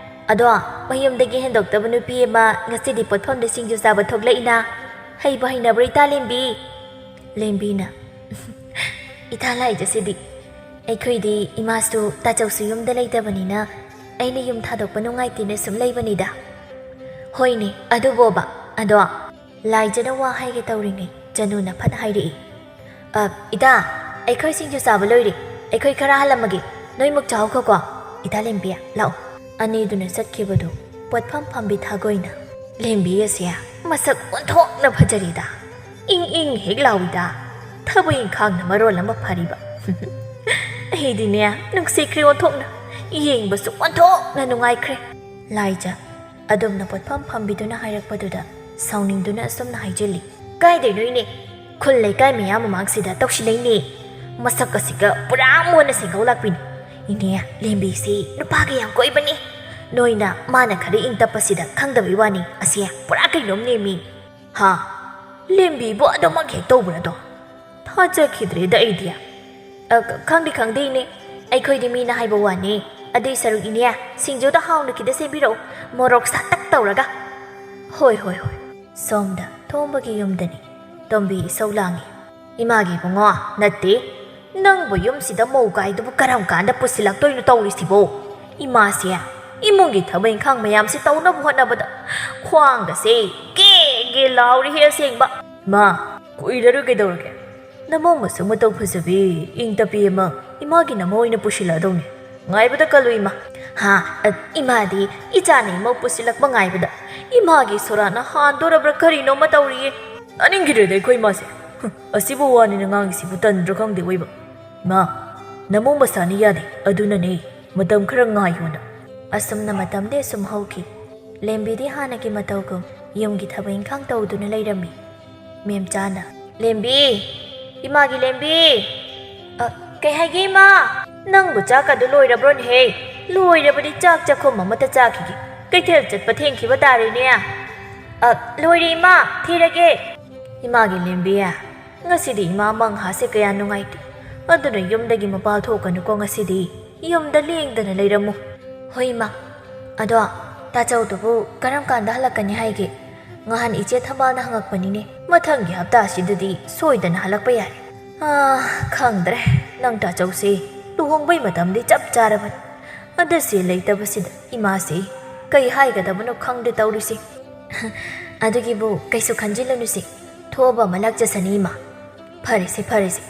ꯑꯗꯣ ꯃꯌꯨꯝꯗꯒꯤ ꯍꯦꯟꯗꯣꯛꯇꯕ ꯅꯨꯄꯤ ꯑꯃ ꯉꯁꯤꯗꯤ ꯄꯣꯠꯐꯝꯗ ꯁꯤꯡꯖꯨ ꯆꯥꯕ ꯊꯣꯛꯂꯛꯏꯅ꯫ ꯍꯩꯕꯨ ꯍꯩꯅꯕ꯭ꯔꯣ ꯏꯇꯥ ꯂꯦꯝꯕꯤ?" ꯂꯦꯝꯕꯤꯅ, "ꯏꯇꯥ ꯂꯥꯏꯖꯁꯤꯗꯤ, ꯑꯩꯈꯣꯏꯗꯤ ꯏꯃꯥꯁꯨ ꯇꯥꯆꯧꯁꯨ ꯌꯨꯝꯗ ꯂꯩꯇꯕꯅꯤꯅ ꯑꯩꯅ ꯌꯨꯝ ꯊꯥꯗꯣꯛꯄ ꯅꯨꯡꯉꯥꯏꯇꯦꯅ ꯁꯨꯝ ꯂꯩꯕꯅꯤꯗ꯫" "ꯍꯣꯏꯅꯦ, ꯑꯗꯨꯕꯣꯕ, ꯑꯗꯣ," ꯂꯥꯏꯖꯅ ꯋꯥ ꯍꯥꯏꯒꯦ ꯇꯧꯔꯤꯉꯩ ꯆꯅꯨꯅ ꯐꯠ ꯍꯥꯏꯔꯛꯏ, "ꯑ, ꯏꯇꯥ, ꯑꯩꯈꯣꯏ ꯁꯤꯡꯖꯨ ꯆꯥꯕ ꯂꯣꯏꯔꯦ꯫ ꯑꯩꯈꯣꯏ ꯈꯔ ꯍꯜꯂꯝꯃꯒꯦ꯫ ꯅꯣꯏꯃꯨꯛ ꯆꯥꯍꯧꯈꯣꯀꯣ꯫ ꯏꯇꯥ ꯂꯦꯝꯕꯤ, ꯂꯥꯛꯑꯣ꯫" ꯑꯅꯤꯗꯨꯅ ꯆꯠꯈꯤꯕꯗꯨ ꯄꯣꯠꯐꯝ ꯐꯝꯕꯤ ꯊꯥꯒꯣꯏꯅ, "ꯂꯦꯝꯕꯤ ꯑꯁꯦ ꯃꯁꯛ ꯑꯣꯟꯊꯣꯛꯅ ꯐꯖꯔꯤꯗ꯫ ꯏꯪ ꯏꯪ ꯍꯦꯛ ꯂꯥꯎꯏꯗ꯫ ꯊꯕꯛ ꯏꯪꯈꯥꯡꯅ ꯃꯔꯣꯜ ꯑꯃ ꯐꯔꯤꯕ꯫ ꯑꯩꯗꯤꯅꯦ ꯅꯨꯡꯁꯤꯈ꯭ꯔꯦ ꯑꯣꯟꯊꯣꯛꯅ꯫ ꯌꯦꯡꯕꯁꯨ ꯑꯣꯟꯊꯣꯛꯅ ꯅꯨꯡꯉꯥꯏꯈ꯭ꯔꯦ꯫" ꯂꯥꯏꯖ ꯑꯗꯨꯝꯅ ꯄꯣꯠꯐꯝ ꯐꯝꯕꯤꯗꯨꯅ ꯍꯥꯏꯔꯛꯄꯗꯨꯗ ꯁꯥꯎꯅꯤꯡꯗꯨꯅ ꯑꯁꯨꯝꯅ ꯍꯥꯏꯖꯤꯜꯂꯤ, "ꯀꯥꯏꯗꯩꯅꯣ ꯏꯅꯦ? ꯈꯨꯜ ꯂꯩꯀꯥꯏ ꯃꯌꯥꯝ ꯃꯃꯥꯡꯁꯤꯗ ꯇꯧꯁꯤꯟꯅꯩꯅꯦ꯫ ꯃꯁꯛ ꯑꯁꯤꯒ ꯄꯨꯔꯥ ꯃꯣꯟꯅ ꯁꯦꯡꯒꯧ ꯂꯥꯛꯄꯤꯅꯤ꯫ ꯏꯅꯦ, ꯂꯦꯝꯕꯤꯁꯤ ꯅꯨꯄꯥꯒ ꯌꯥꯝ ꯀꯣꯏꯕꯅꯤ꯫ ꯅꯣꯏꯅ ꯃꯥꯅ ꯈꯔ ꯏꯪ ꯇꯞꯄꯁꯤꯗ ꯈꯪꯗꯕꯩ ꯋꯥꯅꯤ꯫ ꯑꯁꯦ ꯄꯨꯔꯥ ꯀꯩꯅꯣꯝ ꯅꯦꯝꯃꯤ꯫" "ꯍꯥ? ꯂꯦꯝꯕꯤꯕꯨ ꯑꯗꯨꯃꯛ ꯍꯦꯛ ꯇꯧꯕ꯭ꯔꯗꯣ? ꯊꯥꯖꯈꯤꯗ꯭ꯔꯦꯗ ꯑꯩꯗꯤ꯫" "ꯑ, ꯈ-, ꯈꯪꯗꯦ, ꯈꯪꯗꯦ ꯏꯅꯦ꯫ ꯑꯩꯈꯣꯏꯗꯤ ꯃꯤꯅ ꯍꯥꯏꯕ ꯋꯥꯅꯤ꯫ ꯑꯗꯨꯏ ꯁꯔꯨꯛ ꯏꯅꯦ, ꯁꯤꯡꯖꯨꯗ ꯍꯥꯎꯅ ꯈꯤꯇ ꯁꯦꯝꯕꯤꯔꯛꯎ, ꯃꯣꯔꯣꯛ ꯁꯥꯇꯛ ꯇꯧꯔꯒ꯫" "ꯍꯣꯏ, ꯍꯣꯏ, ꯍꯣꯏ꯫" ꯁꯣꯝꯗ ꯊꯣꯝꯕꯒꯤ ꯌꯨꯝꯗꯅꯤ꯫ ꯇꯣꯝꯕꯤ ꯏꯁꯧ ꯂꯥꯡꯉꯤ꯫ "ꯏꯃꯥꯒꯤ ꯏꯕꯨꯡꯉꯣ, ꯅꯠꯇꯦ, ꯅꯪꯕꯨ ꯌꯨꯝꯁꯤꯗ ꯃꯧ ꯀꯥꯏꯗꯨꯕꯨ ꯀꯔꯝ ꯀꯥꯟꯗ ꯄꯨꯁꯤꯜꯂꯛꯇꯣꯏꯅꯣ ꯇꯧꯔꯤꯁꯤꯕꯣ? ꯏꯃꯥꯁꯦ ꯏꯃꯨꯡꯒꯤ ꯊꯕꯛ ꯏꯪꯈꯥꯡ ꯃꯌꯥꯝꯁꯤ ꯇꯧꯅꯕ ꯍꯣꯠꯅꯕꯗ ꯈ꯭ꯋꯥꯡꯒꯁꯦ ꯒꯦ ꯒꯦ ꯂꯥꯎꯔꯤꯍꯦ ꯑꯁꯦꯡꯕ꯫" "ꯃꯥ, ꯀꯨꯏꯔꯔꯣꯏ ꯀꯩꯗꯧꯔꯒꯦ? ꯅꯃꯧ ꯃꯁꯛ ꯃꯇꯧ ꯐꯖꯕꯤ, ꯏꯪ ꯇꯞꯄꯤ ꯑꯃ ꯏꯃꯥꯒꯤ ꯅꯃꯧ ꯑꯣꯏꯅ ꯄꯨꯁꯤꯜꯂꯛꯑꯗꯧꯅꯤ꯫ ꯉꯥꯏꯕꯗ ꯀꯜꯂꯨ ꯏꯃꯥ꯫" "ꯍꯥ? ꯑ, ꯏꯃꯥꯗꯤ ꯏꯆꯥꯅ ꯏꯃꯧ ꯄꯨꯁꯤꯜꯂꯛꯄ ꯉꯥꯏꯕꯗ ꯏꯃꯥꯒꯤ ꯁꯣꯔꯥꯠꯅ ꯍꯥꯟꯗꯣꯔꯕ꯭ꯔꯥ ꯀꯔꯤꯅꯣꯃ ꯇꯧꯔꯤꯌꯦ꯫ ꯇꯥꯅꯤꯡꯈꯤꯗ꯭ꯔꯦꯗ ꯑꯩꯈꯣꯏ ꯏꯃꯥꯁꯦ꯫ ꯍꯨꯝ, ꯑꯁꯤꯕꯨ ꯋꯥꯅꯤꯅ ꯉꯥꯡꯉꯤꯁꯤꯕꯨ ꯇꯟꯗ꯭ꯔꯥ ꯈꯪꯗꯦ ꯑꯣꯏꯕ꯫ ꯏꯃꯥ, ꯅꯃꯧ ꯃꯁꯥꯅ ꯌꯥꯗꯦ, ꯑꯗꯨꯅꯅꯦ꯫ ꯃꯇꯝ ꯈꯔ ꯉꯥꯏꯌꯣꯅ꯫" ꯑꯁꯨꯝꯅ ꯃꯇꯝꯗꯤ ꯑꯁꯨꯝ ꯍꯧꯈꯤ꯫ ꯂꯦꯝꯕꯤꯗꯤ ꯍꯥꯟꯅꯒꯤ ꯃꯇꯧꯒꯨꯝ ꯌꯨꯝꯒꯤ ꯊꯕꯛ ꯏꯪꯈꯥꯡ ꯇꯧꯗꯨꯅ ꯂꯩꯔꯝꯃꯤ꯫ ꯃꯦꯝꯆꯥꯅ, "ꯂꯦꯝꯕꯤ! ꯏꯃꯥꯒꯤ ꯂꯦꯝꯕꯤ!" "ꯑ, "ꯀꯩ ꯍꯥꯏꯒꯦ, ꯏꯃꯥ? ꯅꯪꯕꯨ ꯆꯥꯛꯀꯗꯨ ꯂꯣꯏꯔꯕ꯭ꯔꯣꯅꯦꯍꯦ? ꯂꯣꯏꯔꯕꯗꯤ ꯆꯥꯛ ꯆꯥꯛꯈꯨꯝ ꯑꯃꯇ ꯆꯥꯈꯤꯒꯦ꯫ ꯀꯩꯊꯦꯜ ꯆꯠꯄ ꯊꯦꯡꯈꯤꯕ ꯇꯥꯔꯦꯅꯦ꯫ ꯑ, ꯂꯣꯏꯔꯦ, ꯏꯃꯥ, ꯊꯤꯔꯒꯦ꯫" "ꯏꯃꯥꯒꯤ ꯂꯦꯝꯕꯤ, ꯉꯁꯤꯗꯤ ꯏꯃꯥ ꯃꯪꯍꯥꯁꯦ ꯀꯌꯥ ꯅꯨꯡꯉꯥꯏꯇꯦ꯫ ꯑꯗꯨꯅ ꯌꯨꯝꯗꯒꯤ ꯃꯄꯥꯜ ꯊꯣꯛꯀꯅꯨꯀꯣ ꯉꯁꯤꯗꯤ꯫ ꯌꯨꯝꯗ ꯂꯦꯡꯗꯅ ꯂꯩꯔꯝꯃꯨ꯫" "ꯍꯣꯏ, ꯏꯃꯥ꯫ ꯑꯗꯣ ꯇꯥꯆꯧꯗꯨꯕꯨ ꯀꯔꯝ ꯀꯥꯟꯗ ꯍꯜꯂꯛꯀꯅꯤ ꯍꯥꯏꯒꯦ? ꯉꯍꯥꯟ ꯏꯆꯦ ꯊꯝꯕꯥꯜꯅ ꯍꯪꯉꯛꯄꯅꯤꯅꯦ꯫ ꯃꯊꯪꯒꯤ ꯍꯞꯇꯥꯁꯤꯗꯗꯤ ꯁꯣꯏꯗꯅ ꯍꯜꯂꯛꯄ ꯌꯥꯏ꯫" "ꯑꯥ, ꯈꯪꯗ꯭ꯔꯦ꯫ ꯅꯪ ꯇꯥꯆꯧꯁꯦ ꯂꯨꯍꯣꯡꯕꯩ ꯃꯇꯝꯗꯤ ꯆꯞ ꯆꯥꯔꯕꯅꯤ꯫ ꯑꯗ ꯁꯦꯜ ꯂꯩꯇꯕꯁꯤꯗ ꯏꯃꯥꯁꯦ ꯀꯩ ꯍꯥꯏꯒꯗꯕꯅꯣ ꯈꯪꯗꯦ ꯇꯧꯔꯤꯁꯦ꯫" "ꯑꯗꯨꯒꯤꯕꯨ ꯀꯩꯁꯨ ꯈꯟꯖꯤꯜꯂꯨꯅꯨꯁꯦ꯫ ꯊꯣꯛꯑꯕ ꯑꯃ ꯂꯥꯛꯆꯁꯅꯤ, ꯏꯃꯥ꯫" "ꯐꯔꯦꯁꯦ, ꯐꯔꯦꯁꯦ꯫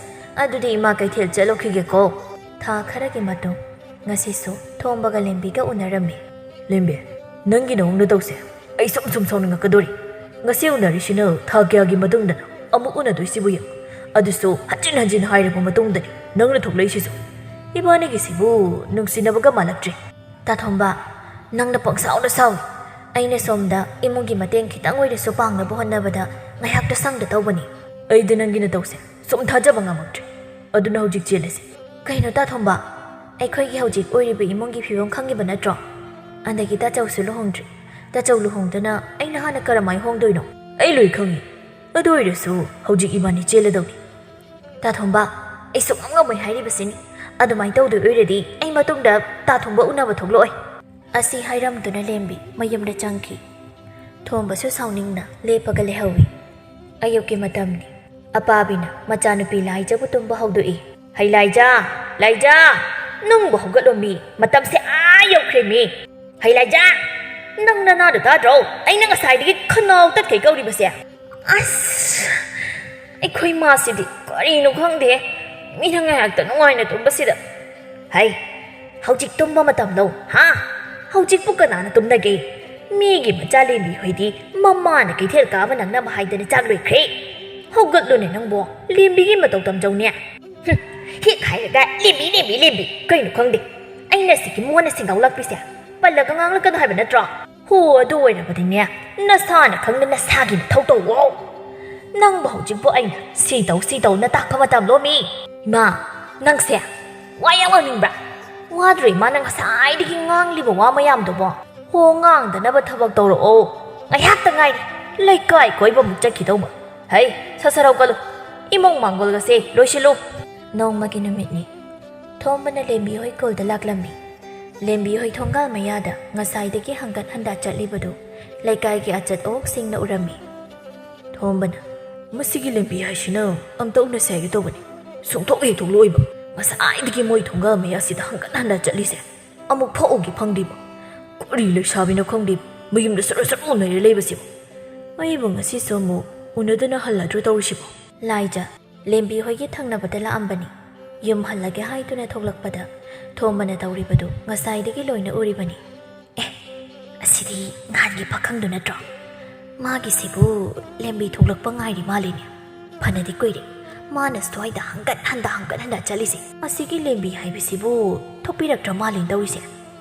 ꯑꯗꯨꯗꯤ ꯏꯃꯥ ꯀꯩꯊꯦꯜ ꯆꯠꯂꯨꯈꯤꯒꯦꯀꯣ꯫" ꯊꯥ ꯈꯔꯒꯤ ꯃꯇꯨꯡ꯫ ꯉꯁꯤꯁꯨ ꯊꯣꯝꯕꯒ ꯂꯦꯝꯕꯤꯒ ꯎꯅꯔꯝꯃꯤ꯫ "ꯂꯦꯝꯕꯤ, ꯅꯪꯒꯤ ꯅꯑꯣꯡ ꯅꯇꯧꯁꯦ ꯑꯩ ꯁꯨꯝ ꯁꯨꯝ ꯁꯥꯎꯅꯤꯡꯉꯛꯀꯗꯣꯔꯤ꯫ ꯉꯁꯤ ꯎꯅꯔꯤꯁꯤꯅ ꯊꯥ ꯀꯌꯥꯒꯤ ꯃꯇꯨꯡꯗꯅꯣ ꯑꯃꯨꯛ ꯎꯅꯗꯣꯏꯁꯤꯕꯨ ꯌꯦꯡꯉꯨ꯫ ꯑꯗꯨꯁꯨ ꯍꯟꯖꯤꯟ ꯍꯟꯖꯤꯟ ꯍꯥꯏꯔꯕ ꯃꯇꯨꯡꯗꯅꯤ ꯅꯪꯅ ꯊꯣꯛꯂꯛꯏꯁꯤꯁꯨ꯫ ꯏꯕꯥꯅꯤꯒꯤꯁꯤꯕꯨ ꯅꯨꯡꯁꯤꯅꯕꯒ ꯃꯥꯜꯂꯛꯇ꯭ꯔꯦ꯫" "ꯇꯥꯊꯣꯝꯕ, ꯅꯪꯅ ꯄꯪꯁꯥꯎꯗ ꯁꯥꯎꯏ꯫ ꯑꯩꯅ ꯁꯣꯝꯗ ꯏꯃꯨꯡꯒꯤ ꯃꯇꯦꯡ ꯈꯤꯇꯪ ꯑꯣꯏꯔꯁꯨ ꯄꯥꯡꯅꯕ ꯍꯣꯠꯅꯕꯗ ꯉꯥꯏꯍꯥꯛꯇ ꯁꯪꯗ ꯇꯧꯕꯅꯤ꯫" "ꯑꯩꯗꯤ ꯅꯪꯒꯤ ꯅꯇꯧꯁꯦ ꯁꯨꯝ ꯊꯥꯖꯕ ꯉꯝꯃꯛꯇ꯭ꯔꯦ꯫ ꯑꯗꯨꯅ ꯍꯧꯖꯤꯛ ꯆꯦꯜꯂꯁꯤ꯫" "ꯀꯩꯅꯣ ꯇꯥꯊꯣꯝꯕ, ꯑꯩꯈꯣꯏꯒꯤ ꯍꯧꯖꯤꯛ ꯑꯣꯏꯔꯤꯕ ꯏꯃꯨꯡꯒꯤ ꯐꯤꯕꯝ ꯈꯪꯉꯤꯕ ꯅꯠꯇ꯭ꯔꯣ? ꯑꯗꯒꯤ ꯇꯥꯆꯧꯁꯨ ꯂꯨꯍꯣꯡꯗ꯭ꯔꯤ꯫ ꯇꯥꯆꯧ ꯂꯨꯍꯣꯡꯗꯅ ꯑꯩꯅ ꯍꯥꯟꯅ ꯀꯔꯝꯍꯥꯏ ꯍꯣꯡꯗꯣꯏꯅꯣ?" "ꯑꯩ ꯂꯣꯏ ꯈꯪꯉꯤ꯫ ꯑꯗꯨ ꯑꯣꯏꯔꯁꯨ ꯍꯧꯖꯤꯛ ꯏꯕꯥꯅꯤ ꯆꯦꯜꯂꯗꯧꯅꯤ꯫" "ꯇꯥꯊꯣꯝꯕ, ꯑꯩ ꯁꯨꯛꯉꯝ ꯉꯝꯃꯣꯏ ꯍꯥꯏꯔꯤꯕꯁꯤꯅꯤ꯫ ꯑꯗꯨꯃꯥꯏꯅ ꯇꯧꯗꯣꯏ ꯑꯣꯏꯔꯗꯤ ꯑꯩ ꯃꯇꯨꯡꯗ ꯇꯥꯊꯣꯝꯕ ꯎꯅꯕ ꯊꯣꯛꯂꯛꯑꯣꯏ꯫" ꯑꯁꯤ ꯍꯥꯏꯔꯝꯗꯨꯅ ꯂꯦꯝꯕꯤ ꯃꯌꯨꯝꯗ ꯆꯪꯈꯤ꯫ ꯊꯣꯝꯕꯁꯨ ꯁꯥꯎꯅꯤꯡꯅ ꯂꯦꯞꯄꯒ ꯂꯩꯍꯧꯏ꯫ ꯑꯌꯨꯛꯀꯤ ꯃꯇꯝꯅꯤ꯫ ꯑꯄꯥꯕꯤꯅ ꯃꯆꯥꯅꯨꯄꯤ ꯂꯥꯏꯖꯕꯨ ꯇꯨꯝꯕ ꯍꯧꯗꯣꯛꯏ꯫ "ꯍꯩ ꯂꯥꯏꯖ, ꯂꯥꯏꯖ, ꯅꯪꯕꯨ ꯍꯧꯒꯠꯂꯣꯃꯤ, ꯃꯇꯝꯁꯦ ꯑꯥ ꯌꯧꯈ꯭ꯔꯦꯃꯤ꯫ ꯍꯩ ꯂꯥꯏꯖ, ꯅꯪ ꯅꯅꯥꯗꯣ ꯇꯥꯗ꯭ꯔꯣ? ꯑꯩꯅ ꯉꯁꯥꯏꯗꯒꯤ ꯈꯅꯥꯎ ꯇꯠꯈꯩ ꯀꯧꯔꯤꯕꯁꯦ꯫" ꯑꯁ, ꯑꯩꯈꯣꯏ ꯃꯥꯁꯤꯗꯤ ꯀꯔꯤꯅꯣ ꯈꯪꯗꯦ, ꯃꯤꯅ ꯉꯥꯏꯍꯥꯛꯇ ꯅꯨꯡꯉꯥꯏꯅ ꯇꯨꯝꯕꯁꯤꯗ꯫ "ꯍꯩ, ꯍꯧꯖꯤꯛ ꯇꯨꯝꯕ ꯃꯇꯝꯂꯣ, ꯍꯥ? ꯍꯧꯖꯤꯛꯄꯨ ꯀꯅꯥꯅ ꯇꯨꯝꯅꯒꯦ? ꯃꯤꯒꯤ ꯃꯆꯥ ꯂꯦꯝꯕꯤ ꯍꯣꯏꯗꯤ ꯃꯃꯥꯅ ꯀꯩꯊꯦꯜ ꯀꯥꯕ ꯅꯪꯅꯕ ꯍꯥꯏꯗꯅ ꯆꯥꯛ ꯂꯣꯏꯈ꯭ꯔꯦ꯫ ꯍꯧꯒꯠꯂꯨꯅꯦ ꯅꯪꯕꯣ, ꯂꯦꯝꯕꯤꯒꯤ ꯃꯇꯧ ꯇꯝꯖꯧꯅꯦ꯫" "ꯍꯨꯝ, ꯍꯦꯛ ꯍꯥꯏꯔꯒ ꯂꯦꯝꯕꯤ, ꯂꯦꯝꯕꯤ, ꯂꯦꯝꯕꯤ, ꯀꯩꯅꯣ ꯈꯪꯗꯦ꯫ ꯑꯩꯅ ꯁꯤꯒꯤ ꯃꯣꯟꯅ ꯁꯦꯡꯒꯥꯎ ꯂꯥꯛꯄꯤꯁꯦ ꯄꯜꯂꯒ ꯉꯥꯡꯂꯛꯀꯅꯨ ꯍꯥꯏꯕ ꯅꯠꯇ꯭ꯔꯣ? ꯍꯣ, ꯑꯗꯨ ꯑꯣꯏꯔꯕꯗꯤꯅꯦ, ꯅꯁꯥꯅ ꯈꯪꯅ ꯅꯁꯥꯒꯤ ꯅꯊꯧ ꯇꯧꯋꯣ꯫ ꯅꯪꯕꯨ ꯍꯧꯖꯤꯛꯄꯨ ꯑꯩꯅ ꯁꯤ ꯇꯧ, ꯁꯤ ꯇꯧꯅ ꯇꯥꯛꯄ ꯃꯇꯝꯂꯣ ꯃꯤ?" "ꯏꯃꯥ, ꯅꯪꯁꯦ ꯋꯥ ꯌꯥꯝ ꯉꯥꯡꯅꯤꯡꯕ꯭ꯔꯥ? ꯋꯥꯗ꯭ꯔꯣ ꯏꯃꯥꯅ ꯉꯁꯥꯏꯗꯒꯤ ꯉꯥꯡꯂꯤꯕ ꯋꯥ ꯃꯌꯥꯝꯗꯨꯕꯣ? ꯍꯣ, ꯉꯥꯡꯗꯅꯕ ꯊꯕꯛ ꯇꯧꯔꯛꯑꯣ꯫ ꯉꯥꯏꯍꯥꯛꯇ ꯉꯥꯏꯔꯤ, ꯂꯩꯀꯥꯏ ꯀꯣꯏꯕ ꯑꯃꯨꯛ ꯆꯠꯈꯤꯗꯧꯕ꯫ ꯍꯩ, ꯁꯠ ꯁꯠ ꯍꯧꯒꯠꯂꯨ꯫ ꯏꯃꯨꯡ ꯃꯥꯡꯒꯣꯜꯒꯁꯦ ꯂꯣꯏꯁꯤꯜꯂꯨ꯫ ꯅꯣꯡꯃꯒꯤ ꯅꯨꯃꯤꯠꯅꯤ꯫ ꯊꯣꯝꯕꯅ ꯂꯦꯝꯕꯤ ꯍꯣꯏ ꯀꯣꯜꯗ ꯂꯥꯛꯂꯝꯃꯤ꯫ ꯂꯦꯝꯕꯤ ꯍꯣꯏ ꯊꯣꯡꯒꯥꯜ ꯃꯌꯥꯗ ꯉꯁꯥꯏꯗꯒꯤ ꯍꯪꯒꯠ ꯍꯟꯗ ꯆꯠꯂꯤꯕꯗꯨ ꯂꯩꯀꯥꯏꯒꯤ ꯑꯆꯠ ꯑꯋꯣꯛꯁꯤꯡꯅ ꯎꯔꯝꯃꯤ꯫ ꯊꯣꯝꯕꯅ, "ꯃꯁꯤꯒꯤ ꯂꯦꯝꯕꯤ ꯍꯥꯏꯁꯤꯅ ꯑꯝꯇ ꯎꯅꯁꯦ ꯍꯥꯏꯒꯦ ꯇꯧꯕꯅꯤ꯫ ꯁꯨꯡꯊꯣꯛ ꯍꯦꯛ ꯊꯣꯛꯂꯛꯑꯣꯏꯕ꯫ ꯉꯁꯥꯏꯗꯒꯤ ꯃꯣꯏ ꯊꯣꯡꯒꯥꯜ ꯃꯌꯥꯁꯤꯗ ꯍꯪꯒꯠ ꯍꯟꯗ ꯆꯠꯂꯤꯁꯦ꯫ ꯑꯃꯨꯛ ꯐꯥꯎ ꯎꯒꯦ ꯐꯪꯗꯦꯕ꯫ ꯀꯔꯤ ꯂꯩꯁꯥꯕꯤꯅꯣ ꯈꯪꯗꯦ, ꯃꯌꯨꯝꯗ ꯁꯔꯨ ꯁꯔꯨ ꯅꯩꯔ ꯂꯩꯕꯁꯤꯕꯨ꯫ ꯑꯩꯕꯨ ꯉꯁꯤꯁꯨ ꯑꯃꯨꯛ ꯎꯅꯗꯅ ꯍꯜꯂꯗ꯭ꯔꯣ ꯇꯧꯔꯤꯁꯤꯕꯣ?" ꯂꯥꯏꯖ ꯂꯦꯝꯕꯤ ꯍꯣꯏꯒꯤ ꯊꯪꯅꯕꯗ ꯂꯥꯛꯑꯝꯕꯅꯤ꯫ ꯌꯨꯝ ꯍꯜꯂꯒꯦ ꯍꯥꯏꯗꯨꯅ ꯊꯣꯛꯂꯛꯄꯗ ꯊꯣꯝꯕꯅ ꯇꯧꯔꯤꯕꯗꯨ ꯉꯁꯥꯏꯗꯒꯤ ꯂꯣꯏꯅ ꯎꯔꯤꯕꯅꯤ꯫ "ꯑꯦ, ꯑꯁꯤꯗꯤ ꯅꯍꯥꯟꯒꯤ ꯄꯥꯈꯪꯗꯨ ꯅꯠꯇ꯭ꯔꯣ? ꯃꯥꯒꯤꯁꯤꯕꯨ ꯂꯦꯝꯕꯤ ꯊꯣꯛꯂꯛꯄ ꯉꯥꯏꯔꯤ ꯃꯥꯜꯂꯤꯅꯦ꯫ ꯐꯅꯗꯤ ꯀꯨꯏꯔꯦ ꯃꯥꯅ ꯁ꯭ꯋꯥꯏꯗ ꯍꯪꯒꯠ ꯍꯟꯗ ꯍꯪꯒꯠ ꯍꯟꯗ ꯆꯠꯂꯤꯁꯦ꯫ ꯑꯁꯤꯒꯤ ꯂꯦꯝꯕꯤ ꯍꯥꯏꯕꯁꯤꯕꯨ ꯊꯣꯛꯄꯤꯔꯛꯇ꯭ꯔ ꯃꯥꯜꯂꯦꯅ ꯇꯧꯔꯤꯁꯦ꯫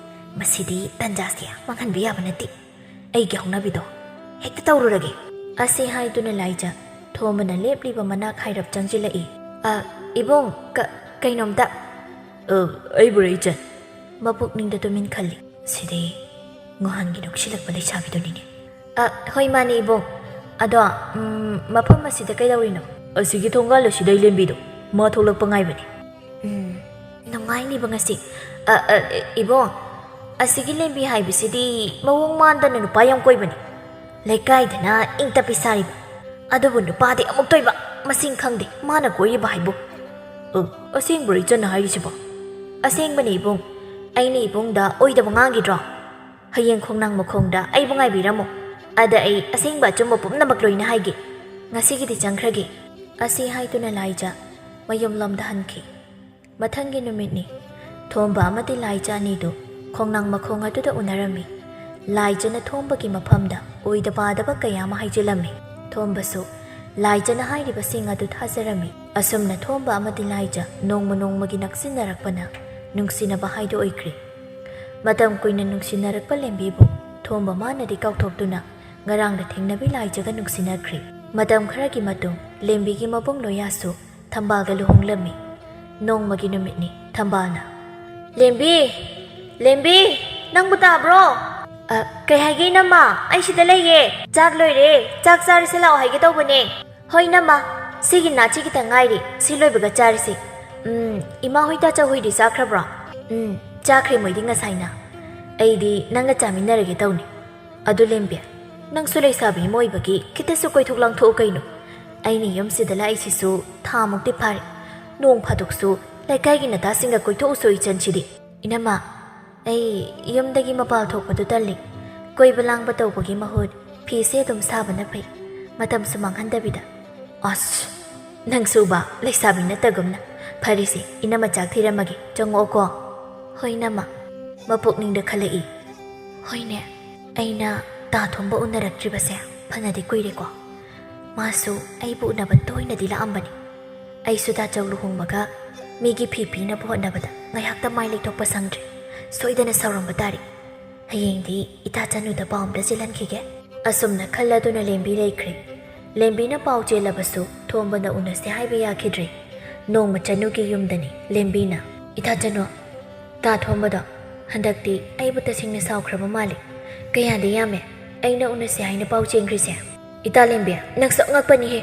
ꯃꯁꯤꯗꯤ ꯇꯟꯖꯥꯁꯦ ꯃꯥꯡꯍꯟꯕ ꯌꯥꯕ ꯅꯠꯇꯦ꯫ ꯑꯩꯒꯤ ꯍꯧꯅꯕꯤꯗꯣ ꯍꯦꯛꯇ ꯇꯧꯔꯨꯔꯒꯦ"꯫ ꯑꯁꯤ ꯍꯥꯏꯗꯨꯅ ꯂꯥꯏꯖ ꯊꯣꯝꯕꯅ ꯂꯦꯞꯂꯤꯕ ꯃꯅꯥꯛ ꯍꯥꯏꯔꯞ ꯆꯪꯁꯤꯜꯂꯛꯏ꯫ "ꯑ, ꯏꯕꯨꯡ, ꯀ-, ꯀꯩꯅꯣꯝꯇ"꯫ "ꯑ, ꯑꯩꯕꯨꯔ ꯏꯆꯟ?" ꯃꯄꯨꯛꯅꯤꯡꯗ ꯇꯨꯃꯤꯟ ꯈꯜꯂꯤ꯫ "ꯁꯤꯗꯤ ꯉꯍꯥꯟꯒꯤ ꯅꯣꯛꯁꯤꯜꯂꯛꯄ ꯂꯩꯁꯥꯕꯤꯗꯨꯅꯤꯅꯦ"꯫ "ꯑ, ꯍꯣꯏ, ꯃꯥꯅꯦ, ꯏꯕꯨꯡ꯫ ꯑꯗꯣ, ꯎꯝ, ꯃꯐꯝ ꯑꯁꯤꯗ ꯀꯩꯗꯧꯔꯤꯅꯣ?" "ꯑꯁꯤꯒꯤ ꯊꯣꯡꯒꯥꯜ ꯑꯁꯤꯗꯩ ꯂꯦꯝꯕꯤꯗꯣ, ꯃꯥ ꯊꯣꯛꯂꯛꯄ ꯉꯥꯏꯕꯅꯤ"꯫ "ꯎꯝ, ꯅꯨꯡꯉꯥꯏꯅꯤꯕ ꯉꯁꯤ꯫ ꯑ, ꯑ, ꯏꯕꯨꯡ, ꯑꯁꯤꯒꯤ ꯂꯦꯝꯕꯤ ꯍꯥꯏꯕꯁꯤꯗꯤ ꯃꯑꯣꯡ ꯃꯥꯟꯗꯅ ꯅꯨꯄꯥ ꯌꯥꯝ ꯀꯣꯏꯕꯅꯤ꯫ ꯂꯩꯀꯥꯏꯗꯅ ꯏꯪ ꯇꯞꯄꯤ ꯁꯥꯔꯤꯕ꯫ ꯑꯗꯨꯕꯨ ꯅꯨꯄꯥꯗꯤ ꯑꯃꯨꯛꯇꯣꯏꯕ, ꯃꯁꯤꯡ ꯈꯪꯗꯦ ꯃꯥꯅ ꯀꯣꯏꯔꯤꯕ ꯍꯥꯏꯕꯨ"꯫ "ꯑ, ꯑꯁꯦꯡꯕꯔꯣ ꯏꯆꯟꯅ ꯍꯥꯏꯔꯤꯁꯤꯕꯣ?" "ꯑꯁꯦꯡꯕꯅꯤ, ꯏꯕꯨꯡ꯫ ꯑꯩꯅ ꯏꯕꯨꯡꯗ ꯑꯣꯏꯗꯕ ꯉꯥꯡꯈꯤꯗ꯭ꯔꯣ? ꯍꯌꯦꯡ ꯈꯣꯡꯅꯥꯡ ꯃꯈꯣꯡꯗ ꯑꯩꯕꯨ ꯉꯥꯏꯕꯤꯔꯝꯃꯨ꯫ ꯑꯗ ꯑꯩ ꯑꯁꯦꯡꯕ ꯑꯆꯨꯝꯕ ꯄꯨꯝꯅꯃꯛ ꯂꯣꯏꯅ ꯍꯥꯏꯒꯦ꯫ ꯉꯁꯤꯒꯤꯗꯤ ꯆꯪꯈ꯭ꯔꯒꯦ"꯫ ꯑꯁꯤ ꯍꯥꯏꯗꯨꯅ ꯂꯥꯏꯖ ꯃꯌꯨꯝꯂꯣꯝꯗ ꯍꯟꯈꯤ꯫ ꯃꯊꯪꯒꯤ ꯅꯨꯃꯤꯠꯅꯤ꯫ ꯊꯣꯝꯕ ꯑꯃꯗꯤ ꯂꯥꯏꯖ ꯑꯅꯤꯗꯨ ꯈꯣꯡꯅꯥꯡ ꯃꯈꯣꯡ ꯑꯗꯨꯗ ꯎꯅꯔꯝꯃꯤ꯫ ꯂꯥꯏꯖꯅ ꯊꯣꯝꯕꯒꯤ ꯃꯐꯝꯗ ꯑꯣꯏꯗ ꯄꯥꯗꯕ ꯀꯌꯥ ꯑꯃ ꯍꯥꯏꯖꯤꯜꯂꯝꯃꯤ꯫ ꯊꯣꯝꯕꯁꯨ ꯂꯥꯏꯖꯅ ꯍꯥꯏꯔꯤꯕꯁꯤꯡ ꯑꯗꯨ ꯊꯥꯖꯔꯝꯃꯤ꯫ ꯑꯁꯨꯝꯅ ꯊꯣꯝꯕ ꯑꯃꯗꯤ ꯂꯥꯏꯖ ꯅꯣꯡꯃ ꯅꯣꯡꯃꯒꯤ ꯅꯛꯁꯤꯟꯅꯔꯛꯄꯅ ꯅꯨꯡꯁꯤꯅꯕ ꯍꯥꯏꯗꯣ ꯑꯣꯏꯈ꯭ꯔꯦ꯫ ꯃꯇꯝ ꯀꯨꯏꯅ ꯅꯨꯡꯁꯤꯅꯔꯛꯄ ꯂꯦꯝꯕꯤꯕꯨ ꯊꯣꯝꯕ ꯃꯥꯅꯗꯤ ꯀꯥꯎꯊꯣꯛꯇꯨꯅ ꯉꯔꯥꯡꯗ ꯊꯦꯡꯅꯕꯤ ꯂꯥꯏꯖꯒ ꯅꯨꯡꯁꯤꯅꯈ꯭ꯔꯦ꯫ ꯃꯇꯝ ꯈꯔꯒꯤ ꯃꯇꯨꯡ ꯂꯦꯝꯕꯤꯒꯤ ꯃꯕꯨꯡ ꯂꯣꯌꯥꯁꯨ ꯊꯝꯕꯥꯜꯒ ꯂꯨꯍꯣꯡꯂꯝꯃꯤ꯫ ꯅꯣꯡꯃꯒꯤ ꯅꯨꯃꯤꯠꯅꯤ꯫ ꯊꯝꯕꯥꯜꯅ, "ꯂꯦꯝꯕꯤ! ꯂꯦꯝꯕꯤ! ꯅꯪꯕꯨ ꯇꯥꯕ꯭ꯔꯣ?" "ꯑ, ꯀꯩ ꯍꯥꯏꯒꯦ, ꯏꯅꯝꯃ? ꯑꯩ ꯁꯤꯗ ꯂꯩꯌꯦ꯫ ꯆꯥꯛ ꯂꯣꯏꯔꯦ꯫ ꯆꯥꯛ ꯆꯥꯔꯁꯤ ꯂꯥꯛꯑꯣ ꯍꯥꯏꯒꯦ ꯇꯧꯕꯅꯦ꯫" "ꯍꯣꯏ, ꯏꯅꯝꯃ꯫ ꯁꯤꯒꯤ ꯅꯥꯠꯁꯤ ꯈꯤꯇꯪ ꯉꯥꯏꯔꯤ꯫ ꯁꯤ ꯂꯣꯏꯕꯒ ꯆꯥꯔꯁꯤ꯫ ꯎꯝ, ꯏꯃꯥ ꯍꯣꯏ ꯇꯥꯆꯧ ꯍꯣꯏꯗꯤ ꯆꯥꯈ꯭ꯔꯕ꯭ꯔꯣ?" "ꯎꯝ, ꯆꯥꯈ꯭ꯔꯦ ꯃꯣꯏꯗꯤ ꯉꯁꯥꯏꯅ꯫ ꯑꯩꯗꯤ ꯅꯪꯒ ꯆꯥꯃꯤꯟꯅꯔꯒꯦ ꯇꯧꯅꯤ꯫ ꯑꯗꯨ ꯂꯦꯝꯕꯤ, ꯅꯪꯁꯨ ꯂꯩꯁꯥꯕꯤ ꯑꯃ ꯑꯣꯏꯕꯒꯤ ꯈꯤꯇꯁꯨ ꯀꯣꯏꯊꯣꯛ ꯂꯥꯡꯊꯣꯛꯎ ꯀꯩꯅꯣ꯫ ꯑꯩꯅ ꯌꯨꯝꯁꯤꯗ ꯂꯥꯛꯏꯁꯤꯁꯨ ꯊꯥꯃꯨꯛꯇꯤ ꯐꯥꯔꯦ꯫ ꯅꯣꯡ ꯐꯥꯗꯣꯛꯁꯨ ꯂꯩꯀꯥꯏꯒꯤ ꯅꯇꯥꯁꯤꯡꯒ ꯀꯣꯏꯊꯣꯛꯎꯁꯣ ꯏꯆꯟꯁꯤꯗꯤ꯫" "ꯏꯅꯝꯃ, ꯑꯩ ꯌꯨꯝꯗꯒꯤ ꯃꯄꯥꯜ ꯊꯣꯛꯄꯗꯨ ꯇꯜꯂꯤ꯫ ꯀꯣꯏꯕ ꯂꯥꯡꯕ ꯇꯧꯕꯒꯤ ꯃꯍꯨꯠ ꯐꯤꯁꯦ ꯑꯗꯨꯝ ꯁꯥꯕꯅ ꯐꯩ꯫ ꯃꯇꯝꯁꯨ ꯃꯥꯡꯍꯟꯗꯕꯤꯗ꯫" "ꯑꯁ, ꯅꯪꯁꯨꯕ ꯂꯩꯁꯥꯕꯤ ꯅꯠꯇꯒꯨꯝꯅ꯫ ꯐꯔꯦꯁꯦ, ꯏꯅꯝꯃ ꯆꯥꯛ ꯊꯤꯔꯝꯃꯒꯦ, ꯆꯪꯉꯛꯑꯣꯀꯣ꯫" "ꯍꯣꯏ, ꯏꯅꯝꯃ꯫" ꯃꯄꯨꯛꯅꯤꯡꯗ ꯈꯜꯂꯛꯏ, "ꯍꯣꯏꯅꯦ, ꯑꯩꯅ ꯇꯥ ꯊꯣꯝꯕ ꯎꯅꯔꯛꯇ꯭ꯔꯤꯕꯁꯦ ꯐꯅꯗꯤ ꯀꯨꯏꯔꯦꯀꯣ꯫ ꯃꯥꯁꯨ ꯑꯩꯕꯨ ꯎꯅꯕ ꯇꯣꯏꯅꯗꯤ ꯂꯥꯛꯑꯝꯕꯅꯤ꯫ ꯑꯩꯁꯨ ꯇꯥꯆꯧ ꯂꯨꯍꯣꯡꯕꯒ ꯃꯤꯒꯤ ꯐꯤ ꯄꯤꯅꯕ ꯍꯣꯠꯅꯕꯗ ꯉꯥꯏꯍꯥꯛꯇ ꯃꯥꯏ ꯂꯩꯊꯣꯛꯄ ꯁꯪꯗ꯭ꯔꯦ꯫ ꯁꯣꯏꯗꯅ ꯁꯥꯎꯔꯝꯕ ꯇꯥꯔꯦ꯫ ꯍꯌꯦꯡꯗꯤ ꯏꯇꯥ ꯆꯅꯨꯗ ꯄꯥꯎ ꯑꯝꯇ ꯆꯦꯜꯍꯟꯈꯤꯒꯦ꯫" ꯑꯁꯨꯝꯅ ꯈꯜꯂꯗꯨꯅ ꯂꯦꯝꯕꯤ ꯂꯩꯈ꯭ꯔꯦ꯫ ꯂꯦꯝꯕꯤꯅ ꯄꯥꯎ ꯆꯦꯜꯂꯕꯁꯨ ꯊꯣꯝꯕꯅ ꯎꯅꯁꯦ ꯍꯥꯏꯕ ꯌꯥꯈꯤꯗ꯭ꯔꯦ꯫ ꯅꯣꯡꯃ ꯆꯅꯨꯒꯤ ꯌꯨꯝꯗꯅꯤ ꯂꯦꯝꯕꯤꯅ, "ꯏꯇꯥ ꯆꯅꯨ, ꯇꯥ ꯊꯣꯝꯕꯗꯣ ꯍꯟꯗꯛꯇꯤ ꯑꯩꯕꯨ ꯇꯁꯦꯡꯅ ꯁꯥꯎꯈ꯭ꯔꯕ ꯃꯥꯜꯂꯦ꯫ ꯀꯌꯥꯗꯤ ꯌꯥꯝꯃꯦ ꯑꯩꯅ ꯎꯅꯁꯦ ꯍꯥꯏꯅ ꯄꯥꯎ ꯆꯦꯟꯈ꯭ꯔꯤꯁꯦ꯫" "ꯏꯇꯥ ꯂꯦꯝꯕꯤ, ꯅꯪꯁꯨ ꯑꯉꯛꯄꯅꯤꯍꯦ꯫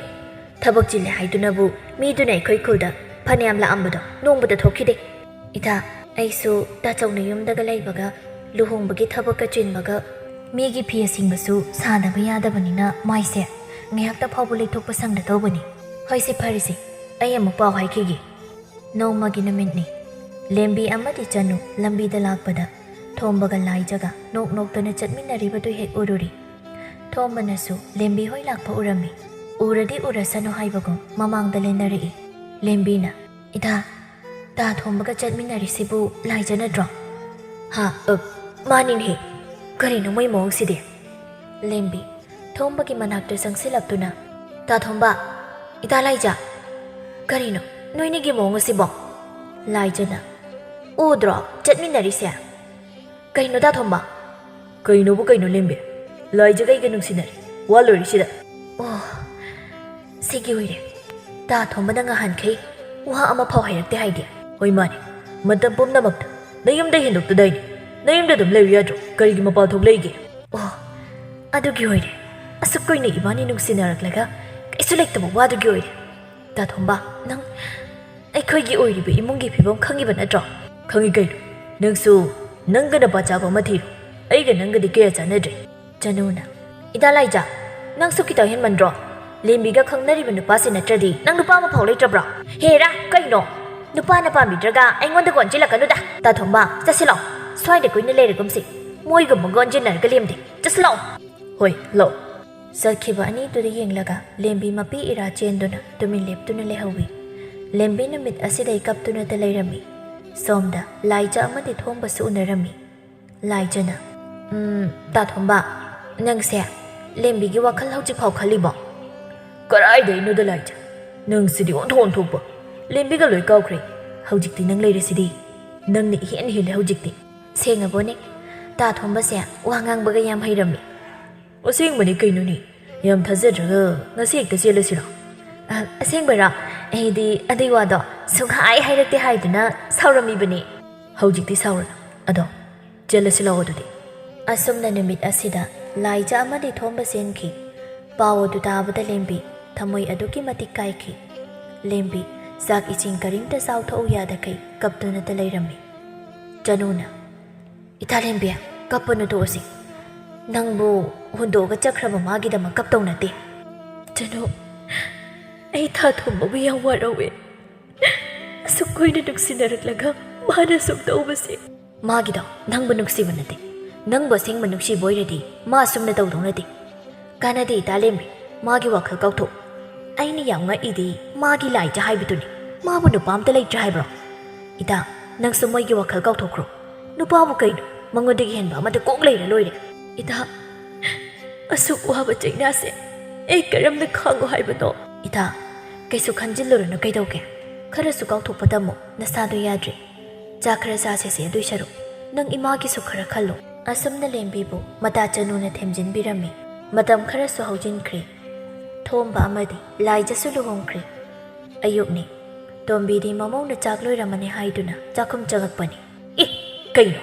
ꯊꯕꯛ ꯆꯤꯜꯂꯦ ꯍꯥꯏꯗꯨꯅꯕꯨ ꯃꯤꯗꯨꯅ ꯑꯩꯈꯣꯏ ꯈꯨꯜꯗ ꯐꯅꯌꯥꯝ ꯂꯥꯛꯑꯝꯕꯗꯣ ꯅꯣꯡꯃꯇ ꯊꯣꯛꯈꯤꯗꯦ꯫" "ꯏꯇꯥ, ꯑꯩꯁꯨ ꯇꯥꯆꯧꯅ ꯌꯨꯝꯗꯒ ꯂꯩꯕꯒ ꯂꯨꯍꯣꯡꯕꯒꯤ ꯊꯕꯛꯀ ꯆꯤꯟꯕꯒ ꯃꯤꯒꯤ ꯐꯤ ꯑꯁꯤꯡꯕꯁꯨ ꯁꯥꯗꯕ ꯌꯥꯗꯕꯅꯤꯅ ꯃꯥꯏꯁꯦ ꯉꯥꯏꯍꯥꯛꯇ ꯐꯥꯎꯕ ꯂꯩꯊꯣꯛꯄ ꯁꯪꯗ ꯇꯧꯕꯅꯤ꯫ ꯍꯣꯏꯁꯦ, ꯐꯔꯦꯁꯦ, ꯑꯩ ꯑꯃꯨꯛ ꯄꯥꯎ ꯍꯥꯏꯈꯤꯒꯦ꯫" ꯅꯣꯡꯃꯒꯤ ꯅꯨꯃꯤꯠꯅꯤ꯫ ꯂꯦꯝꯕꯤ ꯑꯃꯗꯤ ꯆꯅꯨ ꯂꯝꯕꯤꯗ ꯂꯥꯛꯄꯗ ꯊꯣꯝꯕꯒ ꯂꯥꯏꯖꯒ ꯅꯣꯛ ꯅꯣꯛꯇꯅ ꯆꯠꯃꯤꯟꯅꯔꯤꯕꯗꯨ ꯍꯦꯛ ꯎꯔꯨꯔꯤ꯫ ꯊꯣꯝꯕꯅꯁꯨ ꯂꯦꯝꯕꯤ ꯍꯣꯏ ꯂꯥꯛꯄ ꯎꯔꯝꯃꯤ꯫ ꯎꯔꯗꯤ ꯎꯔꯁꯅꯨ ꯍꯥꯏꯕꯒꯨꯝ ꯃꯃꯥꯡꯗ ꯂꯦꯟꯅꯔꯛꯏ꯫ ꯂꯦꯝꯕꯤꯅ, "ꯏꯇꯥ, ꯇꯥ ꯊꯣꯝꯕꯒ ꯆꯠꯃꯤꯟꯅꯔꯤꯁꯤꯕꯨ ꯂꯥꯏꯖ ꯅꯠꯇ꯭ꯔꯣ?" "ꯍꯥ, ꯑ, ꯃꯥꯅꯤꯅꯦꯍꯦ꯫ ꯀꯔꯤꯅꯣ ꯃꯣꯏ ꯃꯑꯣꯡꯁꯤꯗꯤ?" ꯂꯦꯝꯕꯤ, ꯊꯣꯝꯕꯒꯤ ꯃꯅꯥꯛꯇ ꯆꯪꯁꯤꯜꯂꯛꯇꯨꯅ, "ꯇꯥ ꯊꯣꯝꯕ, ꯏꯇꯥ ꯂꯥꯏꯖ, ꯀꯔꯤꯅꯣ ꯅꯣꯏꯅꯤꯒꯤ ꯃꯑꯣꯡ ꯑꯁꯤꯕꯣ?" ꯂꯥꯏꯖꯅ, "ꯎꯗ꯭ꯔꯣ ꯆꯠꯃꯤꯟꯅꯔꯤꯁꯦ? ꯀꯩꯅꯣ ꯇꯥ ꯊꯣꯝꯕ?" "ꯀꯩꯅꯣꯕꯨ ꯀꯩꯅꯣ ꯂꯦꯝꯕꯤ, ꯂꯥꯏꯖꯒ ꯑꯩꯒ ꯅꯨꯡꯁꯤꯅꯔꯤ, ꯋꯥ ꯂꯣꯏꯔꯤꯁꯤꯗ꯫" ꯑꯣ, ꯁꯤꯒꯤ ꯑꯣꯏꯔꯦ꯫ ꯇꯥ ꯊꯣꯝꯕꯅ ꯉꯍꯥꯟꯈꯩ ꯋꯥ ꯑꯃꯐꯥꯎ ꯍꯥꯏꯔꯛꯇꯦ ꯍꯥꯏꯗꯤ? ꯍꯣꯏ ꯃꯥꯅꯦ, ꯃꯇꯝ ꯄꯨꯝꯅꯃꯛꯇ ꯅꯌꯨꯝꯗ ꯍꯦꯟꯗꯣꯛꯇꯗꯥꯏꯅꯦ? ꯅꯌꯨꯝꯗ ꯑꯗꯨꯝ ꯂꯩꯌꯨ ꯌꯥꯗ꯭ꯔꯣ? ꯀꯔꯤꯒꯤ ꯃꯄꯥꯜ ꯊꯣꯛ ꯂꯩꯒꯦ? ꯑꯣ, ꯑꯗꯨꯒꯤ ꯑꯣꯏꯔꯦ꯫ ꯑꯁꯨꯛ ꯀꯨꯏꯅ ꯏꯕꯥꯅꯤ ꯅꯨꯡꯁꯤꯅꯔꯛꯂꯒ ꯀꯩꯁꯨ ꯂꯩꯇꯕ ꯋꯥꯗꯨꯒꯤ ꯑꯣꯏꯔꯦ꯫ ꯇꯥ ꯊꯣꯝꯕ, ꯅꯪ ꯑꯩꯈꯣꯏꯒꯤ ꯑꯣꯏꯔꯤꯕ ꯏꯃꯨꯡꯒꯤ ꯐꯤꯕꯝ ꯈꯪꯉꯤꯕ ꯅꯠꯇ꯭ꯔꯣ? ꯈꯪꯉꯤ ꯀꯩꯅꯣ꯫ ꯅꯪꯁꯨ ꯅꯪꯒ ꯅꯄꯥ ꯆꯥꯕ ꯑꯃ ꯊꯤꯔꯣ꯫ ꯑꯩꯒ ꯅꯪꯒꯗꯤ ꯀꯌꯥ ꯆꯥꯟꯅꯗ꯭ꯔꯦ꯫ ꯆꯅꯨꯅ, "ꯏꯇꯥ ꯂꯥꯏꯖꯥ, ꯅꯪꯁꯨ ꯈꯤꯇꯪ ꯍꯦꯟꯃꯟꯗ꯭ꯔꯣ? ꯂꯦꯝꯕꯤꯒ ꯈꯪꯅꯔꯤꯕ ꯅꯨꯄꯥꯁꯤ ꯅꯠꯇ꯭ꯔꯗꯤ ꯅꯪ ꯅꯨꯄꯥ ꯑꯃ ꯐꯥꯎ ꯂꯩꯇ꯭ꯔꯕ꯭ꯔꯣ? ꯍꯦꯔꯥ, ꯀꯩꯅꯣ? ꯅꯨꯄꯥꯅ ꯄꯥꯝꯕꯤꯗ꯭ꯔꯒ ꯑꯩꯉꯣꯟꯗ ꯀꯣꯟꯁꯤꯜꯂꯛꯀꯅꯨꯗ꯫ ꯇꯥ ꯊꯣꯝꯕ, ꯆꯠꯁꯤꯜꯂꯣ꯫ ꯁ꯭ꯋꯥꯏꯗ ꯀꯨꯏꯅ ꯂꯩꯔꯒꯨꯝꯁꯤ꯫ ꯃꯣꯏꯒꯨꯝꯕꯒ ꯑꯣꯟꯁꯤꯟꯅꯔꯒ ꯂꯦꯝꯗꯦ꯫ ꯆꯠꯁꯤꯜꯂꯣ꯫" "ꯍꯣꯏ, ꯂꯧ꯫" ꯆꯠꯈꯤꯕ ꯑꯅꯤꯗꯨꯗ ꯌꯦꯡꯂꯒ ꯂꯦꯝꯕꯤ ꯃꯄꯤ ꯏꯔꯥ ꯆꯦꯟꯗꯨꯅ ꯇꯨꯃꯤꯟ ꯂꯦꯞꯇꯨꯅ ꯂꯩꯍꯧꯏ꯫ ꯂꯦꯝꯕꯤ ꯅꯨꯃꯤꯠ ꯑꯁꯤꯗꯩ ꯀꯞꯇꯨꯅꯇ ꯂꯩꯔꯝꯃꯤ꯫ ꯁꯣꯝꯗ ꯂꯥꯏꯖꯥ ꯑꯃꯗꯤ ꯊꯣꯝꯕꯁꯨ ꯎꯅꯔꯝꯃꯤ꯫ ꯂꯥꯏꯖꯥꯅ, "ꯎꯝ, ꯇꯥ ꯊꯣꯝꯕ, ꯅꯪꯁꯦ ꯂꯦꯝꯕꯤꯒꯤ ꯋꯥꯈꯜ ꯍꯧꯖꯤꯛꯐꯥꯎ ꯈꯜꯂꯤꯕꯣ?" "ꯀꯔꯥꯏꯗꯩꯅꯣꯗ ꯂꯥꯏꯖꯥ, ꯅꯪꯁꯤꯗꯤ ꯑꯣꯟꯊꯣꯛ ꯑꯣꯟꯊꯣꯛꯄ꯫ ꯂꯦꯝꯕꯤꯒ ꯂꯣꯏ ꯀꯥꯎꯈ꯭ꯔꯦ꯫ ꯍꯧꯖꯤꯛꯇꯤ ꯅꯪ ꯂꯩꯔꯤꯁꯤꯗꯤ꯫ ꯅꯪꯅ ꯏꯍꯦꯟ ꯍꯦꯜꯂꯦ ꯍꯧꯖꯤꯛꯇꯤ꯫" ꯁꯦꯡꯉꯕꯣꯅꯦ? ꯇꯥ ꯊꯣꯝꯕꯁꯦ ꯋꯥ ꯉꯥꯡꯕꯒ ꯌꯥꯝ ꯍꯩꯔꯝꯃꯤ꯫ "ꯑꯁꯦꯡꯕꯅꯤ ꯀꯩꯅꯣꯅꯦ, ꯌꯥꯝ ꯊꯥꯖꯗ꯭ꯔꯒ ꯉꯁꯤ ꯍꯦꯛꯇ ꯆꯦꯜꯂꯁꯤꯔꯣ?" "ꯑ, ꯑꯁꯦꯡꯕꯔꯣ? ꯑꯩꯗꯤ ꯑꯗꯨꯏ ꯋꯥꯗꯣ ꯁꯨꯡꯍꯥꯏ ꯍꯥꯏꯔꯛꯇꯦ ꯍꯥꯏꯗꯨꯅ ꯁꯥꯎꯔꯝꯃꯤꯕꯅꯤ꯫" "ꯍꯧꯖꯤꯛꯇꯤ ꯁꯥꯎꯔꯅꯨ꯫ ꯑꯗꯣ ꯆꯦꯜꯂꯁꯤ ꯂꯥꯛꯑꯣ ꯑꯗꯨꯗꯤ꯫" ꯑꯁꯨꯝꯅ ꯅꯨꯃꯤꯠ ꯑꯁꯤꯗ ꯂꯥꯏꯖꯥ ꯑꯃꯗꯤ ꯊꯣꯝꯕ ꯆꯦꯟꯈꯤ꯫ ꯄꯥꯎ ꯑꯗꯨ ꯇꯥꯕꯗ ꯂꯦꯝꯕꯤ ꯊꯃꯣꯏ ꯑꯗꯨꯛꯀꯤ ꯃꯇꯤꯛ ꯀꯥꯏꯈꯤ꯫ ꯂꯦꯝꯕꯤ ꯆꯥꯛ ꯏꯁꯤꯡ ꯀꯔꯤꯝꯇ ꯆꯥꯎꯊꯣꯛꯎ ꯌꯥꯗꯈꯩ ꯀꯞꯇꯨꯅꯇ ꯂꯩꯔꯝꯃꯤ꯫ ꯆꯅꯨꯅ, "ꯏꯇꯥ ꯂꯦꯝꯕꯤ, ꯀꯞꯄꯅꯨ ꯇꯣꯛꯑꯁꯤ꯫ ꯅꯪꯕꯨ ꯍꯨꯟꯗꯣꯛꯑꯒ ꯆꯠꯈ꯭ꯔꯕ ꯃꯥꯒꯤꯗꯃꯛ ꯀꯞꯇꯧ ꯅꯠꯇꯦ꯫" "ꯆꯅꯨ, ꯑꯩ ꯇꯥ ꯊꯣꯝꯕꯕꯨ ꯌꯥꯝ ꯋꯥꯔꯧꯋꯦ꯫ ꯑꯁꯨꯛ ꯀꯨꯏꯅ ꯅꯨꯡꯁꯤꯅꯔꯛꯂꯒ ꯃꯥꯅ ꯑꯁꯨꯛ ꯇꯧꯕꯁꯦ꯫" "ꯃꯥꯒꯤꯗꯣ ꯅꯪꯕꯨ ꯅꯨꯡꯁꯤꯕ ꯅꯠꯇꯦ꯫ ꯅꯪꯕꯨ ꯑꯁꯦꯡꯕ ꯅꯨꯡꯁꯤꯕ ꯑꯣꯏꯔꯗꯤ ꯃꯥ ꯑꯁꯨꯝꯅ ꯇꯧꯗꯧ ꯅꯠꯇꯦ꯫ ꯀꯥꯟꯅꯗꯦ ꯏꯇꯥ ꯂꯦꯝꯕꯤ, ꯃꯥꯒꯤ ꯋꯥꯈꯜ ꯀꯥꯎꯊꯣꯛ꯫ ꯑꯩꯅ ꯌꯥꯝ ꯉꯛꯏꯗꯤ ꯃꯥꯒꯤ ꯂꯥꯏꯖꯥ ꯍꯥꯏꯕꯗꯨꯅꯤ꯫ ꯃꯥꯕꯨ ꯅꯨꯄꯥ ꯑꯝꯇ ꯂꯩꯇ꯭ꯔꯦ ꯍꯥꯏꯕ꯭ꯔꯣ? ꯏꯇꯥ, ꯅꯪꯁꯨ ꯃꯣꯏꯒꯤ ꯋꯥꯈꯜ ꯀꯥꯎꯊꯣꯛꯈ꯭ꯔꯣ꯫ ꯅꯨꯄꯥꯕꯨ ꯀꯩꯅꯣ? ꯃꯉꯣꯟꯗꯒꯤ ꯍꯦꯟꯕ ꯑꯃꯗ ꯀꯣꯛ ꯂꯩꯔ ꯂꯣꯏꯔꯦ꯫" "ꯏꯇꯥ, ꯑꯁꯨꯛ ꯋꯥꯕ ꯆꯩꯅꯥꯁꯦ ꯑꯩ ꯀꯔꯝꯅ ꯈꯥꯡꯉꯣ ꯍꯥꯏꯕꯅꯣ?" "ꯏꯇꯥ, ꯀꯩꯁꯨ ꯈꯟꯖꯤꯜꯂꯨꯔꯅꯨ, ꯀꯩꯗꯧꯒꯦ? ꯈꯔꯁꯨ ꯀꯥꯎꯊꯣꯛꯄ ꯇꯝꯃꯨ, ꯅꯁꯥꯗꯣ ꯌꯥꯗ꯭ꯔꯦ꯫ ꯆꯥꯛ ꯈꯔ ꯆꯥꯁꯦꯁꯦ, ꯑꯗꯨꯏ ꯁꯔꯨꯛ ꯅꯪ ꯏꯃꯥꯒꯤꯁꯨ ꯈꯔ ꯈꯜꯂꯣ꯫" ꯑꯁꯨꯝꯅ ꯂꯦꯝꯕꯤꯕꯨ ꯃꯇꯥ ꯆꯅꯨꯅ ꯊꯦꯝꯖꯤꯟꯕꯤꯔꯝꯃꯤ꯫ ꯃꯇꯝ ꯈꯔꯁꯨ ꯍꯧꯖꯤꯟꯈ꯭ꯔꯦ꯫ ꯊꯣꯝꯕ ꯑꯃꯗꯤ ꯂꯥꯏꯖꯁꯨ ꯂꯨꯍꯣꯡꯈ꯭ꯔꯦ꯫ ꯑꯌꯨꯛꯅꯤ꯫ ꯇꯣꯝꯕꯤꯗꯤ ꯃꯃꯧꯅ ꯆꯥꯛ ꯂꯣꯏꯔꯝꯃꯅꯤ ꯍꯥꯏꯗꯨꯅ ꯆꯥꯛꯈꯨꯝ ꯆꯪꯉꯛꯄꯅꯤ꯫ "ꯑꯦ, ꯀꯩꯅꯣ?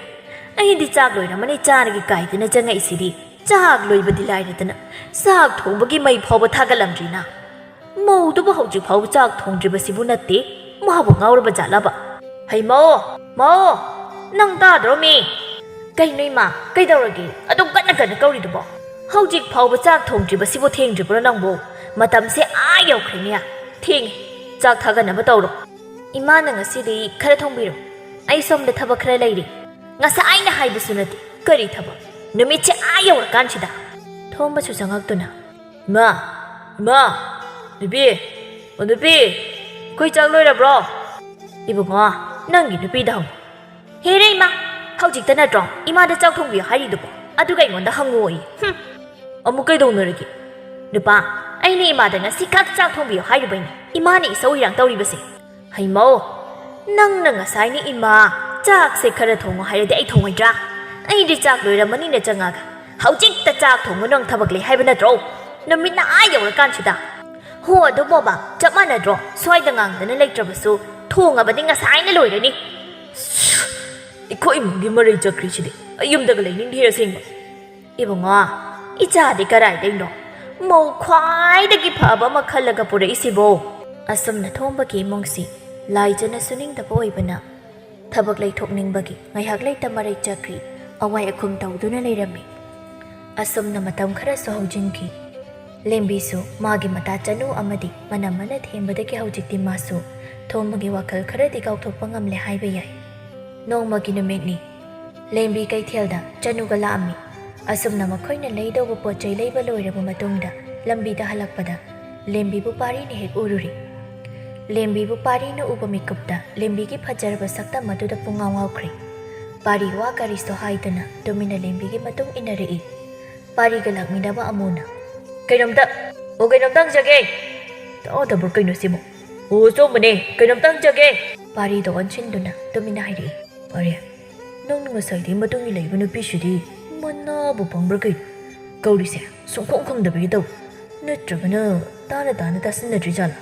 ꯑꯩꯗꯤ ꯆꯥꯛ ꯂꯣꯏꯔꯝꯃꯅꯤ ꯆꯥꯔꯒꯦ ꯀꯥꯏꯗꯅ ꯆꯪꯉꯛꯏꯁꯤꯗꯤ꯫ ꯆꯥꯛ ꯂꯣꯏꯕꯗꯤ ꯂꯥꯏꯔꯗꯅ, ꯆꯥꯛ ꯊꯣꯡꯕꯒꯤ ꯃꯩ ꯐꯥꯎꯕ ꯊꯥꯒꯠꯂꯝꯗ꯭ꯔꯤꯅ꯫ ꯃꯧꯗꯨꯕꯨ ꯍꯧꯖꯤꯛ ꯐꯥꯎꯕ ꯆꯥꯛ ꯊꯣꯡꯗ꯭ꯔꯤꯕꯁꯤꯕꯨ ꯅꯠꯇꯦ, ꯃꯥꯕꯨ ꯉꯥꯎꯔꯕ ꯖꯥꯠꯂꯕ? ꯍꯩ ꯃꯧ, ꯃꯧ, ꯅꯪ ꯇꯥꯗ꯭ꯔꯣ ꯃꯤ? ꯀꯩꯅꯣ ꯏꯃꯥ, ꯀꯩꯗꯧꯔꯒꯦ? ꯑꯗꯨꯝ ꯀꯟꯅ ꯀꯟꯅ ꯀꯧꯔꯤꯗꯨꯕꯣ? ꯍꯧꯖꯤꯛ ꯐꯥꯎꯕ ꯆꯥꯛ ꯊꯣꯡꯗ꯭ꯔꯤꯕꯁꯤꯕꯨ ꯊꯦꯡꯗ꯭ꯔꯤꯕ꯭ꯔꯣ ꯅꯪꯕꯨ? ꯃꯇꯝꯁꯦ ꯑꯥ ꯌꯧꯈ꯭ꯔꯦꯅꯦ꯫ ꯊꯦꯡꯉꯦ, ꯆꯥꯛ ꯊꯥꯒꯠꯅꯕ ꯇꯧꯔꯣ꯫ ꯏꯃꯥꯅ ꯉꯁꯤꯗꯤ ꯈꯔ ꯊꯣꯡꯕꯤꯔꯣ, ꯑꯩ ꯁꯣꯝꯗ ꯊꯕꯛ ꯈꯔ ꯂꯩꯔꯤ꯫ ꯉꯁꯥꯏꯅ ꯍꯥꯏꯕꯁꯨ ꯅꯠꯇꯦ, ꯀꯔꯤ ꯊꯕꯛ? ꯅꯨꯃꯤꯠꯁꯦ ꯑꯥ ꯌꯧꯔꯀꯥꯟꯁꯤꯗ꯫ ꯊꯣꯝꯕꯁꯨ ꯆꯪꯉꯛꯇꯨꯅ, "ꯏꯃꯥ, ꯏꯃꯥ, ꯅꯨꯄꯤ, ꯑꯣ ꯅꯨꯄꯤ, ꯑꯩꯈꯣꯏ ꯆꯥꯛ ꯂꯣꯏꯔꯕ꯭ꯔꯣ?" "ꯏꯕꯨꯡꯉꯣ, ꯅꯪꯒꯤ ꯅꯨꯄꯤꯗ ꯍꯪꯉꯨ꯫" "ꯍꯦꯔꯦ ꯏꯃꯥ, ꯍꯧꯖꯤꯛꯇ ꯅꯠꯇ꯭ꯔꯣ ꯏꯃꯥꯗ ꯆꯥꯛ ꯊꯣꯡꯕꯤꯌꯨ ꯍꯥꯏꯔꯤꯗꯨꯕꯣ? ꯑꯗꯨꯒ ꯑꯩꯉꯣꯟꯗ ꯍꯪꯉꯨ ꯑꯣꯏꯌꯦ꯫ ꯍꯨꯝ꯫ ꯑꯃꯨꯛ ꯀꯩꯗꯧꯅꯔꯒꯦ?" "ꯅꯨꯄꯥ, ꯑꯩꯅ ꯏꯃꯥꯗ ꯉꯁꯤ ꯈꯛ ꯆꯥꯛ ꯊꯣꯡꯕꯤꯌꯨ ꯍꯥꯏꯔꯤꯕꯩꯅꯦ꯫ ꯏꯃꯥꯅ ꯏꯁꯧ ꯏꯔꯥꯡ ꯇꯧꯔꯤꯕꯁꯦ꯫" "ꯍꯩꯃꯧ, ꯅꯪꯅ ꯉꯁꯥꯏꯅ ꯏꯃꯥ ꯆꯥꯛꯁꯦ ꯈꯔ ꯊꯣꯡꯉꯣ ꯍꯥꯏꯔꯗꯤ ꯑꯩ ꯊꯣꯡꯉꯣꯏꯗ꯭ꯔꯥ? ꯑꯩꯗꯤ ꯆꯥꯛ ꯂꯣꯏꯔꯝꯃꯅꯤꯅ ꯆꯪꯉꯒ ꯍꯧꯖꯤꯛꯇ ꯆꯥꯛ ꯊꯣꯡꯉꯨ ꯅꯪ ꯊꯕꯛ ꯂꯩ ꯍꯥꯏꯕ ꯅꯠꯇ꯭ꯔꯣ? ꯅꯨꯃꯤꯠꯅ ꯑꯥ ꯌꯧꯔꯀꯥꯟꯁꯤꯗ꯫" "ꯍꯣ, ꯑꯗꯨ ꯕꯣꯕꯥ, ꯆꯞ ꯃꯥꯟꯅꯗ꯭ꯔꯣ? ꯁ꯭ꯋꯥꯏꯗ ꯉꯥꯡꯗꯅ ꯂꯩꯇ꯭ꯔꯕꯁꯨ ꯊꯣꯡꯉꯕꯗꯤ ꯉꯁꯥꯏꯅ ꯂꯣꯏꯔꯅꯤ꯫" "ꯑꯩꯈꯣꯏ ꯏꯃꯨꯡꯒꯤ ꯃꯔꯩ ꯆꯠꯈ꯭ꯔꯤꯁꯤꯗꯤ꯫ ꯑꯩ ꯌꯨꯝꯗꯒ ꯂꯩꯅꯤꯡꯗꯦ ꯑꯁꯦꯡꯕ꯫" "ꯏꯕꯨꯡꯉꯣ, ꯏꯆꯥꯗꯤ ꯀꯔꯥꯏꯗꯩꯅꯣ ꯃꯧ ꯈ꯭ꯋꯥꯏꯗꯒꯤ ꯐꯕ ꯑꯃ ꯈꯜꯂꯒ ꯄꯨꯔꯛꯏꯁꯤꯕꯣ?" ꯑꯁꯨꯝꯅ ꯊꯣꯝꯕꯒꯤ ꯏꯃꯨꯡꯁꯤ ꯂꯥꯏꯖꯅ ꯁꯨꯅꯤꯡꯗꯕ ꯑꯣꯏꯕꯅ ꯊꯕꯛ ꯂꯩꯊꯣꯛꯅꯤꯡꯕꯒꯤ ꯉꯥꯏꯍꯥꯛ ꯂꯩꯇ ꯃꯔꯩ ꯆꯠꯈ꯭ꯔꯤ, ꯑꯋꯥꯏ ꯑꯈꯨꯝ ꯇꯧꯗꯨꯅ ꯂꯩꯔꯝꯃꯤ꯫ ꯑꯁꯨꯝꯅ ꯃꯇꯝ ꯈꯔꯁꯨ ꯍꯧꯖꯤꯟꯈꯤ꯫ ꯂꯦꯝꯕꯤꯁꯨ ꯃꯥꯒꯤ ꯃꯇꯥ ꯆꯅꯨ ꯑꯃꯗꯤ ꯃꯅꯝ ꯃꯅ ꯊꯦꯝꯕꯗꯒꯤ ꯍꯧꯖꯤꯛꯇꯤ ꯃꯥꯁꯨ ꯊꯣꯝꯕꯒꯤ ꯋꯥꯈꯜ ꯈꯔꯗꯤ ꯀꯥꯎꯊꯣꯛꯄ ꯉꯝꯂꯦ ꯍꯥꯏꯕ ꯌꯥꯏ꯫ ꯅꯣꯡꯃꯒꯤ ꯅꯨꯃꯤꯠꯅꯤ꯫ ꯂꯦꯝꯕꯤ ꯀꯩꯊꯦꯜꯗ ꯆꯅꯨꯒ ꯂꯥꯛꯑꯝꯃꯤ꯫ ꯑꯁꯨꯝꯅ ꯃꯈꯣꯏꯅ ꯂꯩꯗꯧꯕ ꯄꯣꯠ ꯆꯩ ꯂꯩꯕ ꯂꯣꯏꯔꯕ ꯃꯇꯨꯡꯗ ꯂꯝꯕꯤꯗ ꯍꯜꯂꯛꯄꯗ ꯂꯦꯝꯕꯤꯕꯨ ꯄꯥꯔꯤꯅ ꯍꯦꯛ ꯎꯔꯨꯔꯤ꯫ ꯂꯦꯝꯕꯤꯕꯨ ꯄꯥꯔꯤꯅ ꯎꯕ ꯃꯤꯀꯨꯞꯇ ꯂꯦꯝꯕꯤꯒꯤ ꯐꯖꯔꯕ ꯁꯛꯇꯝ ꯑꯗꯨꯗ ꯄꯨꯡꯉꯥꯎ ꯉꯥꯎꯈ꯭ꯔꯦ꯫ ꯄꯥꯔꯤ ꯋꯥ ꯀꯔꯤꯁꯨ ꯍꯥꯏꯗꯅ ꯇꯨꯃꯤꯟꯅ ꯂꯦꯝꯕꯤꯒꯤ ꯃꯇꯨꯡ ꯏꯟꯅꯔꯛꯏ꯫ ꯄꯥꯔꯤꯒ ꯂꯥꯛꯃꯤꯟꯅꯕ ꯑꯃꯨꯅ, "ꯀꯩꯅꯣꯝꯇ, ꯑꯣ, ꯀꯩꯅꯣꯝꯇ ꯍꯪꯖꯒꯦ꯫" "ꯇꯥꯗꯕ꯭ꯔꯣ ꯀꯩꯅꯣ ꯁꯤꯕꯣ?" "ꯑꯣ, ꯑꯆꯨꯝꯕꯅꯦ, ꯀꯩꯅꯣꯝꯇ ꯍꯪꯖꯒꯦ꯫" ꯄꯥꯔꯤꯗꯣ ꯑꯣꯟꯁꯤꯟꯗꯨꯅ ꯇꯨꯃꯤꯟꯅ ꯍꯥꯏꯔꯛꯏ꯫ "ꯄꯥꯔꯤ, ꯅꯪꯅ ꯉꯁꯥꯏꯗꯤ ꯃꯇꯨꯡ ꯏꯜꯂꯛꯏꯕ ꯅꯨꯄꯤꯁꯤꯗꯤ ꯃꯅꯥꯕꯨ ꯄꯪꯕ꯭ꯔꯥ ꯀꯩꯅꯣ? ꯀꯧꯔꯤꯁꯦ ꯁꯨꯡꯈꯣꯡ ꯈꯣꯡꯗꯕꯒꯤ ꯇꯧ, ꯅꯠꯇ꯭ꯔꯒꯅ ꯇꯥꯅ ꯇꯥꯅ ꯇꯥꯁꯤꯟꯅꯗ꯭ꯔꯤꯖꯥꯠꯂꯥ?"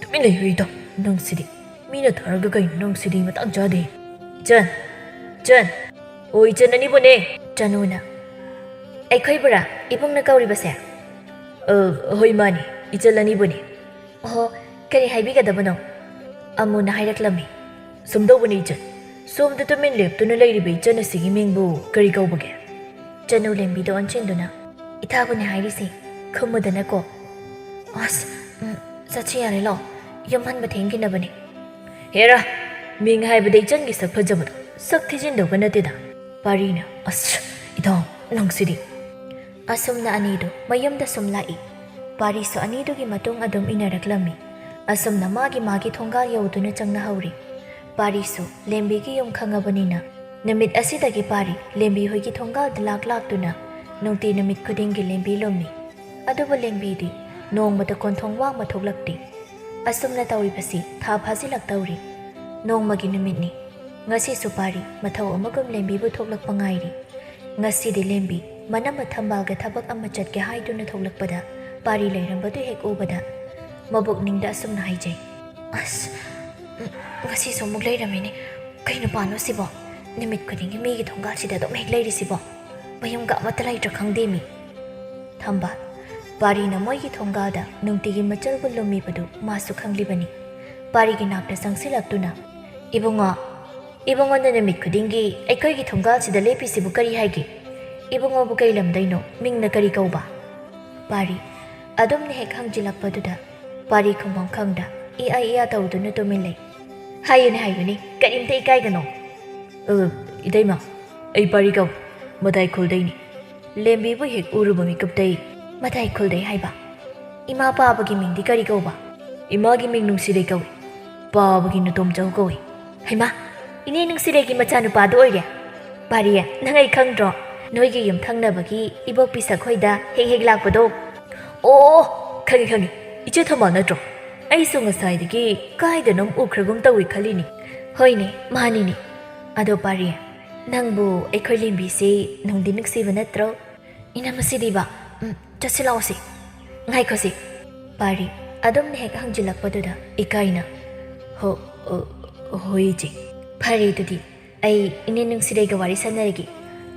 "ꯇꯨꯃꯤꯟ ꯂꯩꯌꯨ ꯏꯇꯥꯎ, ꯅꯪꯁꯤꯗꯤ, ꯃꯤꯅ ꯊꯥꯔꯒ ꯀꯩꯅꯣ ꯅꯪꯁꯤꯗꯤ ꯃꯇꯥꯡ ꯆꯥꯗꯦ꯫ ꯏꯆꯟ, ꯏꯆꯟ, ꯑꯣ ꯏꯆꯟ ꯑꯅꯤꯕꯨꯅꯦ꯫ ꯆꯅꯨꯅ, ꯑꯩꯈꯣꯏꯕꯨꯔꯥ ꯏꯕꯨꯡꯅ ꯀꯧꯔꯤꯕꯁꯦ? ꯑ, ꯍꯣꯏ ꯃꯥꯅꯤ, ꯏꯆꯟ ꯑꯅꯤꯕꯨꯅꯤ꯫ ꯑꯣꯍꯣ, ꯀꯔꯤ ꯍꯥꯏꯕꯤꯒꯗꯕꯅꯣ? ꯑꯃꯨꯅ ꯍꯥꯏꯔꯛꯂꯝꯃꯤ꯫ ꯁꯨꯝꯗꯧꯕꯅꯤ ꯏꯆꯟ, ꯁꯣꯝꯗ ꯇꯨꯃꯤꯟ ꯂꯦꯞꯇꯨꯅ ꯂꯩꯔꯤꯕ ꯏꯆꯟ ꯑꯁꯤꯒꯤ ꯃꯤꯡꯕꯨ ꯀꯔꯤ ꯀꯧꯕꯒꯦ? ꯆꯅꯨ ꯂꯦꯝꯕꯤꯗ ꯑꯣꯟꯁꯤꯟꯗꯨꯅ, ꯏꯊꯥꯕꯨꯅꯦ ꯍꯥꯏꯔꯤꯁꯦ, ꯈꯨꯝꯃꯨꯗꯅꯀꯣ꯫ ꯑꯁ, ꯎꯝ, ꯆꯠꯁꯤ ꯌꯥꯔꯦ ꯂꯥꯎ, ꯌꯨꯝ ꯍꯟꯕ ꯊꯦꯡꯈꯤꯅꯕꯅꯦ꯫ ꯍꯦꯔꯥ, ꯃꯤꯡ ꯍꯥꯏꯕꯗ ꯏꯆꯟꯒꯤ ꯁꯛ ꯐꯖꯕꯗꯣ ꯁꯛ ꯊꯤꯖꯤꯟꯗꯧꯕ ꯅꯠꯇꯦꯗ꯫ ꯄꯥꯔꯤꯅ, ꯑꯁ, ꯏꯇꯥꯎ, ꯅꯪꯁꯤꯗꯤ꯫ ꯑꯁꯨꯝꯅ ꯑꯅꯤꯗꯨ ꯃꯌꯨꯝꯗ ꯁꯨꯝ ꯂꯥꯛꯏ꯫ ꯄꯥꯔꯤꯁꯨ ꯑꯅꯤꯗꯨꯒꯤ ꯃꯇꯨꯡ ꯑꯗꯨꯝ ꯏꯟꯅꯔꯛꯂꯝꯃꯤ꯫ ꯑꯁꯨꯝꯅ ꯃꯥꯒꯤ ꯃꯥꯒꯤ ꯊꯣꯡꯒꯥꯜ ꯌꯧꯗꯨꯅ ꯆꯪꯅꯍꯧꯔꯤ꯫ ꯄꯥꯔꯤꯁꯨ ꯂꯦꯝꯕꯤꯒꯤ ꯌꯨꯝ ꯈꯪꯉꯕꯅꯤꯅ ꯅꯨꯃꯤꯠ ꯑꯁꯤꯗꯒꯤ ꯄꯥꯔꯤ ꯂꯦꯝꯕꯤ ꯍꯣꯏꯒꯤ ꯊꯣꯡꯒꯥꯜꯗ ꯂꯥꯛ ꯂꯥꯛꯇꯨꯅ ꯅꯨꯡꯇꯤ ꯅꯨꯃꯤꯠ ꯈꯨꯗꯤꯡꯒꯤ ꯂꯦꯝꯕꯤ ꯂꯨꯝꯃꯤ꯫ ꯑꯗꯨꯕꯨ ꯂꯦꯝꯕꯤꯗꯤ ꯅꯣꯡꯃꯇ ꯀꯣꯟꯊꯣꯡ ꯋꯥꯡꯃ ꯊꯣꯛꯂꯛꯇꯦ꯫ ꯑꯁꯨꯝꯅ ꯇꯧꯔꯤꯕꯁꯤ ꯊꯥ ꯐꯥꯖꯤꯜꯂꯛꯇꯧꯔꯤ꯫ ꯅꯣꯡꯃꯒꯤ ꯅꯨꯃꯤꯠꯅꯤ꯫ ꯉꯁꯤꯁꯨ ꯄꯥꯔꯤ ꯃꯊꯧ ꯑꯃꯒꯨꯝ ꯂꯦꯝꯕꯤꯕꯨ ꯊꯣꯛꯂꯛꯄ ꯉꯥꯏꯔꯤ꯫ ꯉꯁꯤꯗꯤ ꯂꯦꯝꯕꯤ ꯃꯅꯝꯃ ꯊꯝꯕꯥꯜꯒ ꯊꯕꯛ ꯑꯃ ꯆꯠꯀꯦ ꯍꯥꯏꯗꯨꯅ ꯊꯣꯛꯂꯛꯄꯗ ꯄꯥꯔꯤ ꯂꯩꯔꯝꯕꯗꯨ ꯍꯦꯛ ꯎꯕꯗ ꯃꯕꯨꯛꯅꯤꯡꯗ ꯑꯁꯨꯝꯅ ꯍꯥꯏꯖꯩ, "ꯑꯁ, ꯎꯝ, ꯉꯁꯤꯁꯨ ꯑꯃꯨꯛ ꯂꯩꯔꯝꯃꯤꯅꯦ꯫ ꯀꯩ ꯅꯨꯄꯥꯅꯣ ꯁꯤꯕꯣ? ꯅꯨꯃꯤꯠ ꯈꯨꯗꯤꯡꯒꯤ ꯃꯤꯒꯤ ꯊꯣꯡꯒꯥꯜꯁꯤꯗ ꯑꯗꯨꯝ ꯍꯦꯛ ꯂꯩꯔꯤꯁꯤꯕꯣ? ꯃꯌꯨꯝꯒ ꯑꯃꯠꯇ ꯂꯩꯇ꯭ꯔꯥ ꯈꯪꯗꯦ ꯃꯤ?" ꯊꯝꯕꯥꯜ, ꯄꯥꯔꯤꯅ ꯃꯣꯏꯒꯤ ꯊꯣꯡꯒꯥꯜꯗ ꯅꯨꯡꯇꯤꯒꯤ ꯃꯆꯜꯕꯨ ꯂꯨꯝꯃꯤꯕꯗꯨ ꯃꯥꯁꯨ ꯈꯪꯂꯤꯕꯅꯤ꯫ ꯄꯥꯔꯤꯒꯤ ꯅꯥꯛꯇ ꯆꯪꯁꯤꯜꯂꯛꯇꯨꯅ, "ꯏꯕꯨꯡꯉꯣ, ꯏꯕꯨꯡꯉꯣꯅ ꯅꯨꯃꯤꯠ ꯈꯨꯗꯤꯡꯒꯤ ꯑꯩꯈꯣꯏꯒꯤ ꯊꯣꯡꯒꯥꯜꯁꯤꯗ ꯂꯦꯞꯄꯤꯁꯤꯕꯨ ꯀꯔꯤ ꯍꯥꯏꯒꯦ? ꯏꯕꯨꯡꯉꯣꯕꯨ ꯀꯩ ꯂꯝꯗꯩꯅꯣ? ꯃꯤꯡꯅ ꯀꯔꯤ ꯀꯧꯕ?" ꯄꯥꯔꯤ, ꯑꯗꯨꯝꯅ ꯍꯦꯛ ꯍꯪꯖꯤꯜꯂꯛꯄꯗꯨꯗ ꯄꯥꯔꯤ ꯈꯨꯝꯐꯝ ꯈꯪꯗ ꯏꯌꯥ ꯏꯌꯥ ꯇꯧꯗꯨꯅ ꯇꯨꯃꯤꯟ ꯂꯩ꯫ "ꯍꯥꯏꯌꯨꯅꯦ, ꯍꯥꯏꯌꯨꯅꯦ, ꯀꯔꯤꯝꯇ ꯏꯀꯥꯏꯒꯅꯣ꯫" "ꯑ, ꯏꯇꯩꯃ, ꯑꯩ ꯄꯥꯔꯤ ꯀꯧꯏ, ꯃꯇꯥꯏ ꯈꯨꯜꯗꯩꯅꯤ꯫ ꯂꯦꯝꯕꯤꯕꯨ ꯍꯦꯛ ꯎꯔꯨꯕ ꯃꯤꯀꯨꯞꯇꯩ꯫" "ꯃꯇꯥꯏ ꯈꯨꯜꯗꯩ ꯍꯥꯏꯕ? ꯏꯃꯥ ꯄꯥꯕꯒꯤ ꯃꯤꯡꯗꯤ ꯀꯔꯤ ꯀꯧꯕ?" "ꯏꯃꯥꯒꯤ ꯃꯤꯡ ꯅꯨꯡꯁꯤꯂꯩ ꯀꯧꯏ, ꯄꯥꯕꯒꯤ ꯅꯇꯣꯝꯆꯧ ꯀꯧꯏ꯫" "ꯍꯩꯃꯥ, ꯏꯅꯦ ꯅꯨꯡꯁꯤꯂꯩꯒꯤ ꯃꯆꯥꯅꯨꯄꯥꯗꯨ ꯑꯣꯏꯔꯦ꯫ ꯄꯥꯔꯤ, ꯅꯪ ꯑꯩ ꯈꯪꯗ꯭ꯔꯣ? ꯅꯣꯏꯒꯤ ꯌꯨꯝ ꯊꯪꯅꯕꯒꯤ ꯏꯕꯣꯛ ꯄꯤꯁꯛ ꯍꯣꯏꯗ ꯍꯦꯛ ꯍꯦꯛ ꯂꯥꯛꯄꯗꯣ꯫" "ꯑꯣ, ꯈꯪꯉꯤ, ꯈꯪꯉꯤ꯫ ꯏꯆꯦ ꯊꯝꯕꯥꯜ ꯅꯠꯇ꯭ꯔꯣ? ꯑꯩꯁꯨ ꯉꯁꯥꯏꯗꯒꯤ ꯀꯥꯏꯗꯅꯣꯝ ꯎꯈ꯭ꯔꯒꯨꯝ ꯇꯧꯏ ꯈꯜꯂꯤꯅꯤ꯫" "ꯍꯣꯏꯅꯦ, ꯃꯥꯅꯤꯅꯦ꯫ ꯑꯗꯣ ꯄꯥꯔꯤ, ꯅꯪꯕꯨ ꯑꯩꯈꯣꯏ ꯂꯦꯝꯕꯤꯁꯤ ꯅꯨꯡꯗꯤ ꯅꯨꯡꯁꯤꯕ ꯅꯠꯇ꯭ꯔꯣ?" "ꯏꯅꯝꯃ ꯁꯤꯗꯤꯕ, ꯎꯝ, ꯆꯠꯁꯤ ꯂꯥꯛꯑꯣꯁꯤ꯫ ꯉꯥꯏꯈꯣꯁꯤ꯫" ꯄꯥꯔꯤ ꯑꯗꯨꯝꯅ ꯍꯦꯛ ꯍꯪꯖꯤꯜꯂꯛꯄꯗꯨꯗ ꯏꯀꯥꯏꯅ, ꯍꯣ, ꯑ, ꯍꯣꯏ, ꯏꯆꯦ꯫ ꯐꯔꯦ, ꯑꯗꯨꯗꯤ ꯑꯩ ꯏꯅꯦ ꯅꯨꯡꯁꯤꯔꯩꯒ ꯋꯥꯔꯤ ꯁꯥꯟꯅꯔꯒꯦ꯫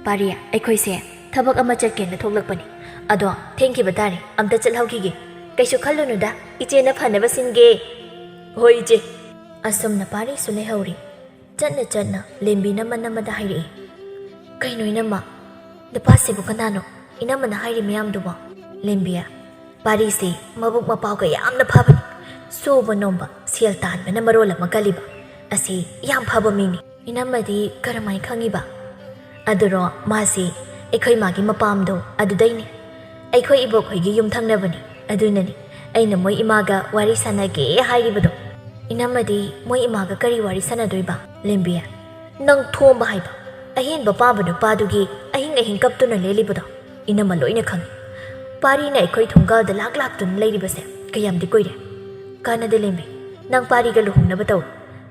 ꯄꯥꯔꯤ, ꯑꯩꯈꯣꯏꯁꯦ ꯊꯕꯛ ꯑꯃ ꯆꯠꯀꯦꯅ ꯊꯣꯛꯂꯛꯄꯅꯤ꯫ ꯑꯗꯣ ꯊꯦꯡꯈꯤꯕ ꯇꯥꯔꯦ, ꯑꯝꯇ ꯆꯠꯍꯧꯈꯤꯒꯦ꯫ ꯀꯩꯁꯨ ꯈꯜꯂꯨꯅꯨꯗ, ꯏꯆꯦꯅ ꯐꯅꯕ ꯁꯤꯟꯒꯦ꯫ ꯍꯣꯏ, ꯏꯆꯦ꯫ ꯑꯁꯨꯝꯅ ꯄꯥꯔꯤꯁꯨ ꯂꯩꯍꯧꯔꯤ꯫ ꯆꯠꯅ ꯆꯠꯅ ꯂꯦꯝꯕꯤꯅ ꯃꯅꯝ ꯑꯃꯗ ꯍꯥꯏꯔꯛꯏ, "ꯀꯩꯅꯣ ꯏꯅꯝꯃ? ꯅꯨꯄꯥꯁꯤꯕꯨ ꯀꯅꯥꯅꯣ ꯏꯅꯝꯃꯅ ꯍꯥꯏꯔꯤ ꯃꯌꯥꯝꯗꯨꯕꯣ?" ꯂꯦꯝꯕꯤ, ꯄꯥꯔꯤꯁꯦ ꯃꯕꯨꯛ ꯃꯄꯥꯎꯒ ꯌꯥꯝꯅ ꯐꯕꯅꯤ꯫ ꯁꯨꯕ ꯅꯣꯝꯕ, ꯁꯦꯜ ꯇꯥꯟꯕꯅ ꯃꯔꯣꯜ ꯑꯃ ꯀꯜꯂꯤꯕ꯫ ꯑꯁꯤ ꯌꯥꯝ ꯐꯕ ꯃꯤꯅꯤ꯫ ꯏꯅꯝꯃꯗꯤ ꯀꯔꯝꯍꯥꯏ ꯈꯪꯉꯤꯕ? ꯑꯗꯨꯔꯣ, ꯃꯥꯁꯤ ꯑꯩꯈꯣꯏ ꯃꯥꯒꯤ ꯃꯄꯥꯝꯗꯣ ꯑꯗꯨꯗꯩꯅꯤ꯫ ꯑꯩꯈꯣꯏ ꯏꯕꯣꯛ ꯍꯣꯏꯒꯤ ꯌꯨꯝ ꯊꯪꯅꯕꯅꯤ꯫ ꯑꯗꯨꯅꯅꯤ ꯑꯩꯅ ꯃꯣꯏ ꯏꯃꯥꯒ ꯋꯥꯔꯤ ꯁꯥꯟꯅꯒꯦ ꯍꯥꯏꯔꯤꯕꯗꯣ꯫ ꯏꯅꯝꯃꯗꯤ ꯃꯣꯏ ꯏꯃꯥꯒ ꯀꯔꯤ ꯋꯥꯔꯤ ꯁꯥꯟꯅꯗꯣꯏꯕ? ꯂꯦꯝꯕꯤ, ꯅꯪ ꯊꯣꯝꯕ ꯍꯥꯏꯕ ꯑꯍꯦꯟꯕ ꯄꯥꯕ ꯅꯨꯄꯥꯗꯨꯒꯤ ꯑꯍꯤꯡ ꯑꯍꯤꯡ ꯀꯞꯇꯨꯅ ꯂꯦꯜꯂꯤꯕꯗꯣ ꯏꯅꯝꯃ ꯂꯣꯏꯅ ꯈꯪꯉꯤ꯫ ꯄꯥꯔꯤꯅ ꯑꯩꯈꯣꯏ ꯊꯣꯡꯒꯥꯜꯗ ꯂꯥꯛ ꯂꯥꯛꯇꯨꯅ ꯂꯩꯔꯤꯕꯁꯦ ꯀꯌꯥꯝꯗꯤ ꯀꯨꯏꯔꯦ? ꯀꯥꯟꯅꯗꯦ ꯂꯦꯝꯕꯤ, ꯅꯪ ꯄꯥꯔꯤꯒ ꯂꯨꯍꯣꯡꯅꯕ ꯇꯧ꯫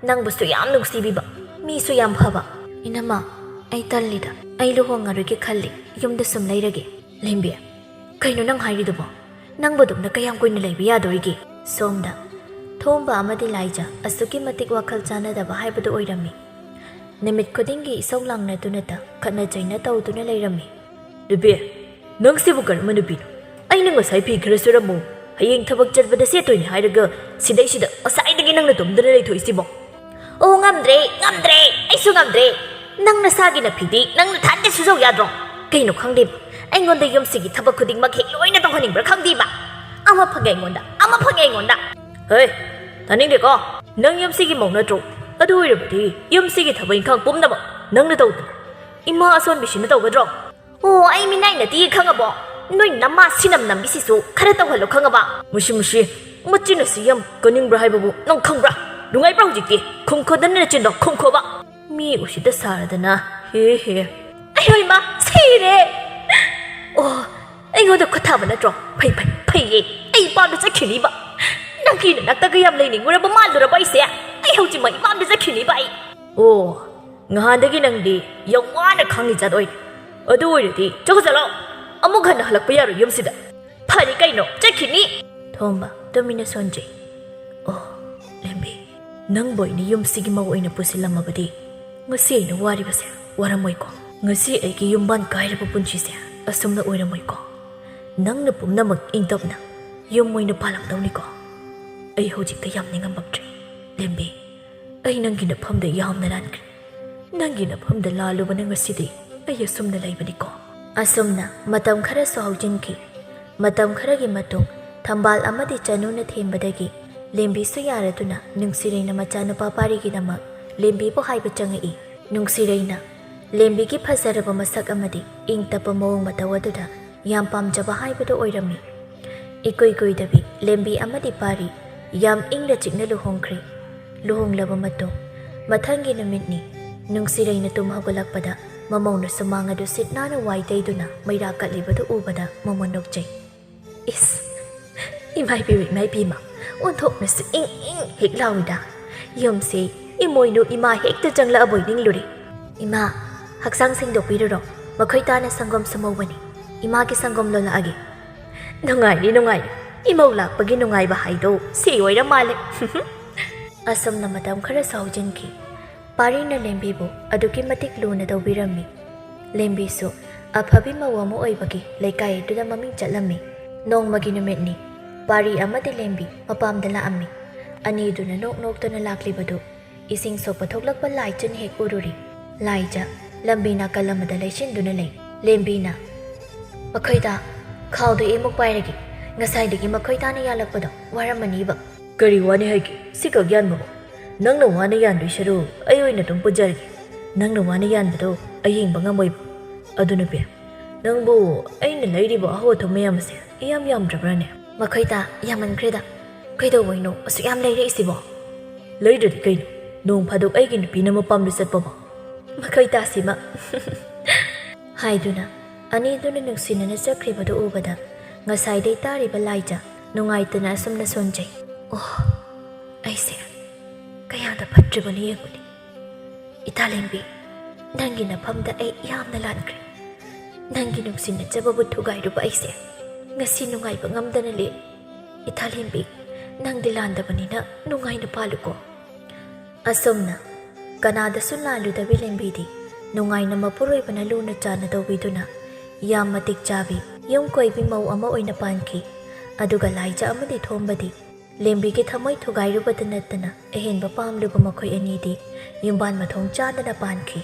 ꯅꯪꯕꯨꯁꯨ ꯌꯥꯝ ꯅꯨꯡꯁꯤꯕꯤꯕ, ꯃꯤꯁꯨ ꯌꯥꯝ ꯐꯕ꯫ ꯏꯅꯝꯃ, ꯑꯩ ꯇꯜꯂꯤꯗ, ꯑꯩ ꯂꯨꯍꯣꯡꯉꯔꯣꯏꯒꯦ ꯈꯜꯂꯤ, ꯌꯨꯝꯗ ꯁꯨꯝ ꯂꯩꯔꯒꯦ꯫ ꯂꯦꯝꯕꯤ, ꯀꯩꯅꯣ ꯅꯪ ꯍꯥꯏꯔꯤꯗꯨꯕꯣ? ꯅꯪꯕꯨ ꯑꯗꯨꯝꯅ ꯀꯌꯥꯝ ꯀꯨꯏꯅ ꯂꯩꯕ ꯌꯥꯗꯣꯔꯤꯒꯦ? ꯁꯣꯝꯗ ꯊꯣꯝꯕ ꯑꯃꯗꯤ ꯂꯥꯏꯖ ꯑꯁꯨꯛꯀꯤ ꯃꯇꯤꯛ ꯋꯥꯈꯜ ꯆꯥꯟꯅꯗꯕ ꯍꯥꯏꯕꯗꯨ ꯑꯣꯏꯔꯝꯃꯤ꯫ ꯅꯨꯃꯤꯠ ꯈꯨꯗꯤꯡꯒꯤ ꯏꯁꯧ ꯂꯥꯡꯅꯗꯨꯅꯇ ꯈꯠꯅ ꯆꯩꯅ ꯇꯧꯗꯨꯅ ꯂꯩꯔꯝꯃꯤ꯫ ꯅꯨꯄꯤ, ꯅꯪꯁꯤꯕꯨ ꯀꯔꯝꯕ ꯅꯨꯄꯤꯅꯣ? ꯑꯩꯅ ꯉꯁꯥꯏ ꯐꯤ ꯈꯔ ꯁꯨꯔꯝꯃꯨ, ꯍꯌꯦꯡ ꯊꯕꯛ ꯆꯠꯄꯗ ꯁꯦꯠꯇꯣꯏꯅꯦ ꯍꯥꯏꯔꯒ ꯁꯤꯗꯩꯁꯤꯗ ꯉꯁꯥꯏꯗꯒꯤ ꯅꯪꯅ ꯇꯨꯝꯗꯨꯅ ꯂꯩꯊꯣꯛꯏꯁꯤꯕꯣ? ꯑꯣ, ꯉꯝꯗ꯭ꯔꯦ, ꯉꯝꯗ꯭ꯔꯦ, ꯑꯩꯁꯨ ꯉꯝꯗ꯭ꯔꯦ꯫ ꯅꯪ ꯅꯁꯥꯒꯤ ꯅꯐꯤꯗꯤ ꯅꯪ ꯅꯊꯟꯗ ꯁꯨꯖꯧ ꯌꯥꯗ꯭ꯔꯣ? ꯀꯩꯅꯣ ꯈꯪꯗꯦꯕ, ꯑꯩꯉꯣꯟꯗ ꯌꯨꯝꯁꯤꯒꯤ ꯊꯕꯛ ꯈꯨꯗꯤꯡꯃꯛ ꯍꯦꯛ ꯂꯣꯏꯅ ꯇꯧꯍꯟꯅꯤꯡꯕ꯭ꯔꯥ ꯈꯪꯗꯦꯕ꯫ ꯑꯃ ꯐꯪꯉꯦ ꯑꯩꯉꯣꯟꯗ, ꯑꯃ ꯐꯪꯉꯦ ꯑꯩꯉꯣꯟꯗ꯫ ꯍꯦ, ꯇꯥꯅꯤꯡꯗꯦꯀꯣ꯫ ꯅꯪ ꯌꯨꯝꯁꯤꯒꯤ ꯃꯧ ꯅꯠꯇ꯭ꯔꯣ? ꯑꯗꯨ ꯑꯣꯏꯔꯕꯗꯤ ꯌꯨꯝꯁꯤꯒꯤ ꯊꯕꯛ ꯏꯪꯈꯥꯡ ꯄꯨꯝꯅꯃꯛ ꯅꯪꯅ ꯇꯧꯗꯅ ꯏꯃꯥ ꯑꯁꯣꯟꯕꯤꯁꯤꯅ ꯇꯧꯒꯗ꯭ꯔꯣ? ꯑꯣ, ꯑꯩ ꯃꯤꯅꯥꯏ ꯅꯠꯇꯦ ꯈꯪꯉꯕꯣ? ꯅꯣꯏ ꯅꯃꯥ ꯁꯤꯅꯝ ꯅꯝꯕꯤꯁꯤꯁꯨ ꯈꯔ ꯇꯧꯍꯜꯂꯣ ꯈꯪꯉꯕ? ꯃꯨꯁꯤ ꯃꯨꯁꯤ, ꯃꯆꯤꯟ ꯑꯁꯤ ꯌꯥꯝ ꯀꯟꯅꯤꯡꯕ꯭ꯔꯥ ꯍꯥꯏꯕꯕꯨ ꯅꯪ ꯈꯪꯕ꯭ꯔꯥ? ꯅꯨꯡꯉꯥꯏꯕ꯭ꯔꯥ ꯍꯧꯖꯤꯛꯇꯤ? ꯈꯨꯝꯈꯣꯗꯅ ꯅꯆꯤꯟꯗꯣ ꯈꯨꯝꯈꯣꯕ꯫ ꯃꯤ ꯎꯁꯤꯠꯇ ꯁꯥꯔꯗꯅ, ꯍꯦ ꯍꯦ꯫ ꯑꯩꯍꯣꯏ ꯏꯃꯥ, ꯁꯤꯔꯦ! ꯑꯣ, ꯑꯩꯉꯣꯟꯗ ꯈꯨꯠ ꯊꯥꯕ ꯅꯠꯇ꯭ꯔꯣ? ꯐꯩ, ꯐꯩ, ꯐꯩꯌꯦ꯫ ꯑꯩ ꯏꯄꯥꯝꯗ ꯆꯠꯈꯤꯅꯤꯕ꯫ ꯅꯪꯒꯤ ꯅꯅꯥꯛꯇꯒ ꯌꯥꯝ ꯂꯩꯅꯤꯡꯉꯨꯔꯕ ꯃꯥꯜꯂꯨꯔꯕ ꯑꯩꯁꯦ? ꯑꯩ ꯍꯧꯖꯤꯛꯃꯛ ꯏꯄꯥꯝꯗ ꯆꯠꯈꯤꯅꯤꯕ ꯑꯩ꯫ ꯑꯣ, ꯉꯍꯥꯟꯗꯒꯤ ꯅꯪꯗꯤ ꯌꯥꯝ ꯋꯥꯅ ꯈꯥꯡꯉꯤ ꯖꯥꯠ ꯑꯣꯏꯔꯦ꯫ ꯑꯗꯨ ꯑꯣꯏꯔꯗꯤ ꯆꯠꯈ꯭ꯔꯣ ꯆꯠꯂꯣ꯫ ꯑꯃꯨꯛ ꯍꯟꯅ ꯍꯜꯂꯛꯄ ꯌꯥꯔꯣꯏ ꯌꯨꯝꯁꯤꯗ꯫ ꯐꯔꯦ ꯀꯩꯅꯣ, ꯆꯠꯈꯤꯅꯤ꯫ ꯊꯣꯝꯕ ꯇꯨꯃꯤꯟꯅ ꯁꯣꯟꯖꯩ꯫ ꯑꯣ, ꯂꯦꯝꯕꯤ, ꯅꯪꯕꯨ ꯑꯩꯅ ꯌꯨꯝꯁꯤꯒꯤ ꯃꯧ ꯑꯣꯏꯅ ꯄꯨꯁꯤꯜꯂꯝꯃꯕꯗꯤ ꯉꯁꯤ ꯑꯩꯅ ꯋꯥꯔꯤꯕꯁꯦ ꯋꯥꯔꯝꯃꯣꯏꯀꯣ꯫ ꯉꯁꯤ ꯑꯩꯒꯤ ꯌꯨꯝꯕꯥꯟ ꯀꯥꯏꯔꯕ ꯄꯨꯟꯁꯤꯁꯦ ꯑꯁꯨꯝꯅ ꯑꯣꯏꯔꯝꯃꯣꯏꯀꯣ꯫ ꯅꯪꯅ ꯄꯨꯝꯅꯃꯛ ꯏꯪ ꯇꯞꯅ ꯌꯨꯝ ꯑꯣꯏꯅ ꯄꯥꯜꯂꯝꯗꯧꯅꯤꯀꯣ꯫ ꯑꯩ ꯍꯧꯖꯤꯛꯇ ꯌꯥꯝ ꯅꯤꯡꯉꯝꯃꯛꯇ꯭ꯔꯦ, ꯂꯦꯝꯕꯤ꯫ ꯑꯩ ꯅꯪꯒꯤ ꯅꯐꯝꯗ ꯌꯥꯝꯅ ꯂꯥꯟꯈ꯭ꯔꯦ꯫ ꯅꯪꯒꯤ ꯅꯐꯝꯗ ꯂꯥꯜꯂꯨꯕꯅ ꯉꯁꯤꯗꯤ ꯑꯩ ꯑꯁꯨꯝꯅ ꯂꯩꯕꯅꯤꯀꯣ꯫ ꯑꯁꯨꯝꯅ ꯃꯇꯝ ꯈꯔꯁꯨ ꯍꯧꯖꯤꯟꯈꯤ꯫ ꯃꯇꯝ ꯈꯔꯒꯤ ꯃꯇꯨꯡ ꯊꯝꯕꯥꯜ ꯑꯃꯗꯤ ꯆꯅꯨꯅ ꯊꯦꯝꯕꯗꯒꯤ ꯂꯦꯝꯕꯤꯁꯨ ꯌꯥꯔꯗꯨꯅ ꯅꯨꯡꯁꯤꯔꯩꯅ ꯃꯆꯥꯅꯨꯄꯥ ꯄꯥꯔꯤꯒꯤꯗꯃꯛ ꯂꯦꯝꯕꯤꯕꯨ ꯍꯥꯏꯕ ꯆꯪꯉꯛꯏ꯫ ꯅꯨꯡꯁꯤꯔꯩꯅ ꯂꯦꯝꯕꯤꯒꯤ ꯐꯖꯔꯕ ꯃꯁꯛ ꯑꯃꯗꯤ ꯏꯪ ꯇꯞꯄ ꯃꯑꯣꯡ ꯃꯇꯧ ꯑꯗꯨꯗ ꯌꯥꯝ ꯄꯥꯝꯖꯕ ꯍꯥꯏꯕꯗꯨ ꯑꯣꯏꯔꯝꯃꯤ꯫ ꯏꯀꯨꯏ ꯀꯨꯏꯗꯕꯤ ꯂꯦꯝꯕꯤ ꯑꯃꯗꯤ ꯄꯥꯔꯤ ꯌꯥꯝ ꯏꯪꯅ ꯆꯤꯛꯅ ꯂꯨꯍꯣꯡꯈ꯭ꯔꯦ꯫ ꯂꯨꯍꯣꯡꯂꯕ ꯃꯇꯨꯡ ꯃꯊꯪꯒꯤ ꯅꯨꯃꯤꯠꯅꯤ꯫ ꯅꯨꯡꯁꯤꯔꯩꯅ ꯇꯨꯝ ꯍꯧꯒꯠꯂꯛꯄꯗ ꯃꯃꯧꯅ ꯁꯨꯃꯥꯡ ꯑꯗꯨ ꯁꯤꯠ ꯅꯥꯟꯅ ꯋꯥꯏ ꯇꯩꯗꯨꯅ ꯃꯩꯔꯥ ꯀꯠꯂꯤꯕꯗꯨ ꯎꯕꯗ ꯃꯃꯧ ꯅꯣꯛꯆꯩ꯫ ꯏꯁ, ꯏꯃꯥꯏ ꯄꯦꯝꯃ, ꯏꯃꯥꯏ ꯄꯦꯝꯃ, ꯑꯣꯟꯊꯣꯛꯅꯁꯨ ꯏꯪ ꯏꯪ ꯍꯦꯛ ꯂꯥꯎꯏꯗ꯫ ꯌꯨꯝꯁꯦ ꯏꯃꯣꯏꯅꯨ ꯏꯃꯥ ꯍꯦꯛꯇ ꯆꯪꯂꯛꯑꯕꯣꯏ ꯅꯤꯡꯂꯨꯔꯦ꯫ ꯏꯃꯥ, ꯍꯛꯆꯥꯡ ꯁꯦꯡꯗꯣꯛꯄꯤꯔꯨꯔꯣ, ꯃꯈꯣꯏ ꯇꯥꯅ ꯁꯪꯒꯣꯝ ꯁꯨꯝꯍꯧꯕꯅꯤ꯫ ꯏꯃꯥꯒꯤ ꯁꯪꯒꯣꯝ ꯂꯣꯜꯂꯛꯑꯒꯦ꯫ ꯅꯨꯡꯉꯥꯏꯔꯦ, ꯅꯨꯡꯉꯥꯏꯔꯦ꯫ ꯏꯃꯧ ꯂꯥꯛꯄꯒꯤ ꯅꯨꯡꯉꯥꯏꯕ ꯍꯥꯏꯗꯣ ꯁꯤ ꯑꯣꯏꯔ ꯃꯥꯜꯂꯦ꯫ ꯑꯁꯨꯝꯅ ꯃꯇꯝ ꯈꯔ ꯁꯥꯎꯖꯤꯟꯈꯤ꯫ ꯄꯥꯔꯤꯅ ꯂꯦꯝꯕꯤꯕꯨ ꯑꯗꯨꯛꯀꯤ ꯃꯇꯤꯛ ꯂꯨꯅ ꯇꯧꯕꯤꯔꯝꯃꯤ꯫ ꯂꯦꯝꯕꯤꯁꯨ ꯑꯐꯕꯤ ꯃꯧ ꯑꯃ ꯑꯣꯏꯕꯒꯤ ꯂꯩꯀꯥꯏ ꯑꯗꯨꯗ ꯃꯃꯤꯡ ꯆꯠꯂꯝꯃꯤ꯫ ꯅꯣꯡꯃꯒꯤ ꯅꯨꯃꯤꯠꯅꯤ꯫ ꯄꯥꯔꯤ ꯑꯃꯗꯤ ꯂꯦꯝꯕꯤ ꯃꯄꯥꯝꯗ ꯂꯥꯛꯑꯝꯃꯤ꯫ ꯑꯅꯤꯗꯨꯅ ꯅꯣꯛ ꯅꯣꯛꯇꯅ ꯂꯥꯛꯂꯤꯕꯗꯨ ꯏꯁꯤꯡ ꯁꯣꯛꯄ ꯊꯣꯛꯂꯛꯄ ꯂꯥꯏꯆꯅ ꯍꯦꯛ ꯎꯔꯨꯔꯤ꯫ ꯂꯥꯏꯖ ꯂꯝꯕꯤ ꯅꯥꯀꯜ ꯑꯃꯗ ꯂꯩꯁꯤꯟꯗꯨꯅ ꯂꯩ꯫ ꯂꯦꯝꯕꯤꯅ, "ꯃꯈꯣꯏꯗ ꯈꯥꯎꯗꯨ ꯑꯩꯃꯨꯛ ꯄꯥꯏꯔꯒꯦ꯫ ꯉꯁꯥꯏꯗꯒꯤ ꯃꯈꯣꯏ ꯇꯥꯅ ꯌꯥꯜꯂꯛꯄꯗꯣ ꯋꯥꯔꯝꯃꯅꯤꯕ꯫" "ꯀꯔꯤ ꯋꯥꯅꯤ ꯍꯥꯏꯒꯦ? ꯁꯤ ꯈꯛ ꯌꯥꯟꯕꯕꯨ? ꯅꯪꯅ ꯋꯥꯅ ꯌꯥꯟꯗꯣꯏ ꯁꯔꯨꯛ ꯑꯩ ꯑꯣꯏꯅ ꯑꯗꯨꯝ ꯄꯨꯖꯔꯒꯦ꯫ ꯅꯪꯅ ꯋꯥꯅ ꯌꯥꯟꯕꯗꯣ ꯑꯩ ꯌꯦꯡꯕ ꯉꯝꯃꯣꯏꯕ꯫ ꯑꯗꯨ ꯅꯨꯄꯤ, ꯅꯪꯕꯨ ꯑꯩꯅ ꯂꯩꯔꯤꯕ ꯑꯍꯥꯎ ꯑꯊꯨꯝ ꯃꯌꯥꯝ ꯑꯁꯦ ꯏꯌꯥꯝ ꯌꯥꯝꯗ꯭ꯔꯕ꯭ꯔꯥꯅꯦ?" "ꯃꯈꯣꯏꯗ ꯌꯥꯝꯃꯟꯈ꯭ꯔꯦꯗ꯫ ꯀꯩꯗꯧꯕꯩꯅꯣ ꯑꯁꯨꯛ ꯌꯥꯝ ꯂꯩꯔꯛꯏꯁꯤꯕꯣ?" "ꯂꯩꯗ꯭ꯔꯗꯤ ꯀꯩꯅꯣ? ꯅꯣꯡ ꯐꯥꯗꯣꯛ ꯑꯩꯒꯤ ꯅꯨꯄꯤꯅ ꯃꯄꯥꯝꯗ ꯆꯠꯄꯕꯣ?" "ꯃꯈꯣꯏ ꯇꯥꯁꯤꯃ!" ꯍꯥꯏꯗꯨꯅ ꯑꯅꯤꯗꯨꯅ ꯅꯨꯡꯁꯤꯅꯅ ꯆꯠꯈ꯭ꯔꯤꯕꯗꯨ ꯎꯕꯗ ꯉꯁꯥꯏꯗꯩ ꯇꯥꯔꯤꯕ ꯂꯥꯏꯖ ꯅꯨꯡꯉꯥꯏꯇꯅ ꯑꯁꯨꯝꯅ ꯁꯣꯟꯖꯩ꯫ "ꯑꯣ, ꯑꯩꯁꯦ ꯀꯌꯥꯗ ꯐꯠꯇ꯭ꯔꯤꯕꯅꯣ ꯌꯦꯡꯉꯨꯅꯦ꯫ ꯏꯇꯥ ꯂꯦꯝꯕꯤ, ꯅꯪꯒꯤ ꯅꯐꯝꯗ ꯑꯩ ꯌꯥꯝꯅ ꯂꯥꯟꯈ꯭ꯔꯦ꯫ ꯅꯪꯒꯤ ꯅꯨꯡꯁꯤꯅꯖꯕꯕꯨ ꯊꯨꯒꯥꯏꯔꯨꯕ ꯑꯩꯁꯦ ꯉꯁꯤ ꯅꯨꯡꯉꯥꯏꯕ ꯉꯝꯗꯅ ꯂꯦꯜꯂꯤ꯫ ꯏꯇꯥ ꯂꯦꯝꯕꯤ, ꯅꯪꯗꯤ ꯂꯥꯟꯗꯕꯅꯤꯅ ꯅꯨꯡꯉꯥꯏꯅ ꯄꯥꯜꯂꯨꯀꯣ꯫" ꯑꯁꯨꯝꯅ ꯀꯅꯥꯗꯁꯨ ꯂꯥꯜꯂꯨꯗꯕꯤ ꯂꯦꯝꯕꯤꯗꯤ ꯅꯨꯡꯉꯥꯏꯅ ꯃꯄꯨꯔꯣꯏꯕꯅ ꯂꯨꯅ ꯆꯥꯟꯅ ꯇꯧꯕꯤꯗꯨꯅ ꯌꯥꯝ ꯃꯇꯤꯛ ꯆꯥꯕꯤ ꯌꯨꯝ ꯀꯣꯏꯕꯤ ꯃꯧ ꯑꯃ ꯑꯣꯏꯅ ꯄꯥꯟꯈꯤ꯫ ꯑꯗꯨꯒ ꯂꯥꯏꯖ ꯑꯃꯗꯤ ꯊꯣꯝꯕꯗꯤ ꯂꯦꯝꯕꯤꯒꯤ ꯊꯃꯣꯏ ꯊꯨꯒꯥꯏꯔꯨꯕꯗ ꯅꯠꯇꯅ ꯑꯍꯦꯟꯕ ꯄꯥꯝꯂꯨꯕ ꯃꯈꯣꯏ ꯑꯅꯤꯗꯤ ꯌꯨꯝꯕꯥꯟ ꯃꯊꯣꯡ ꯆꯥꯗꯅ ꯄꯥꯟꯈꯤ꯫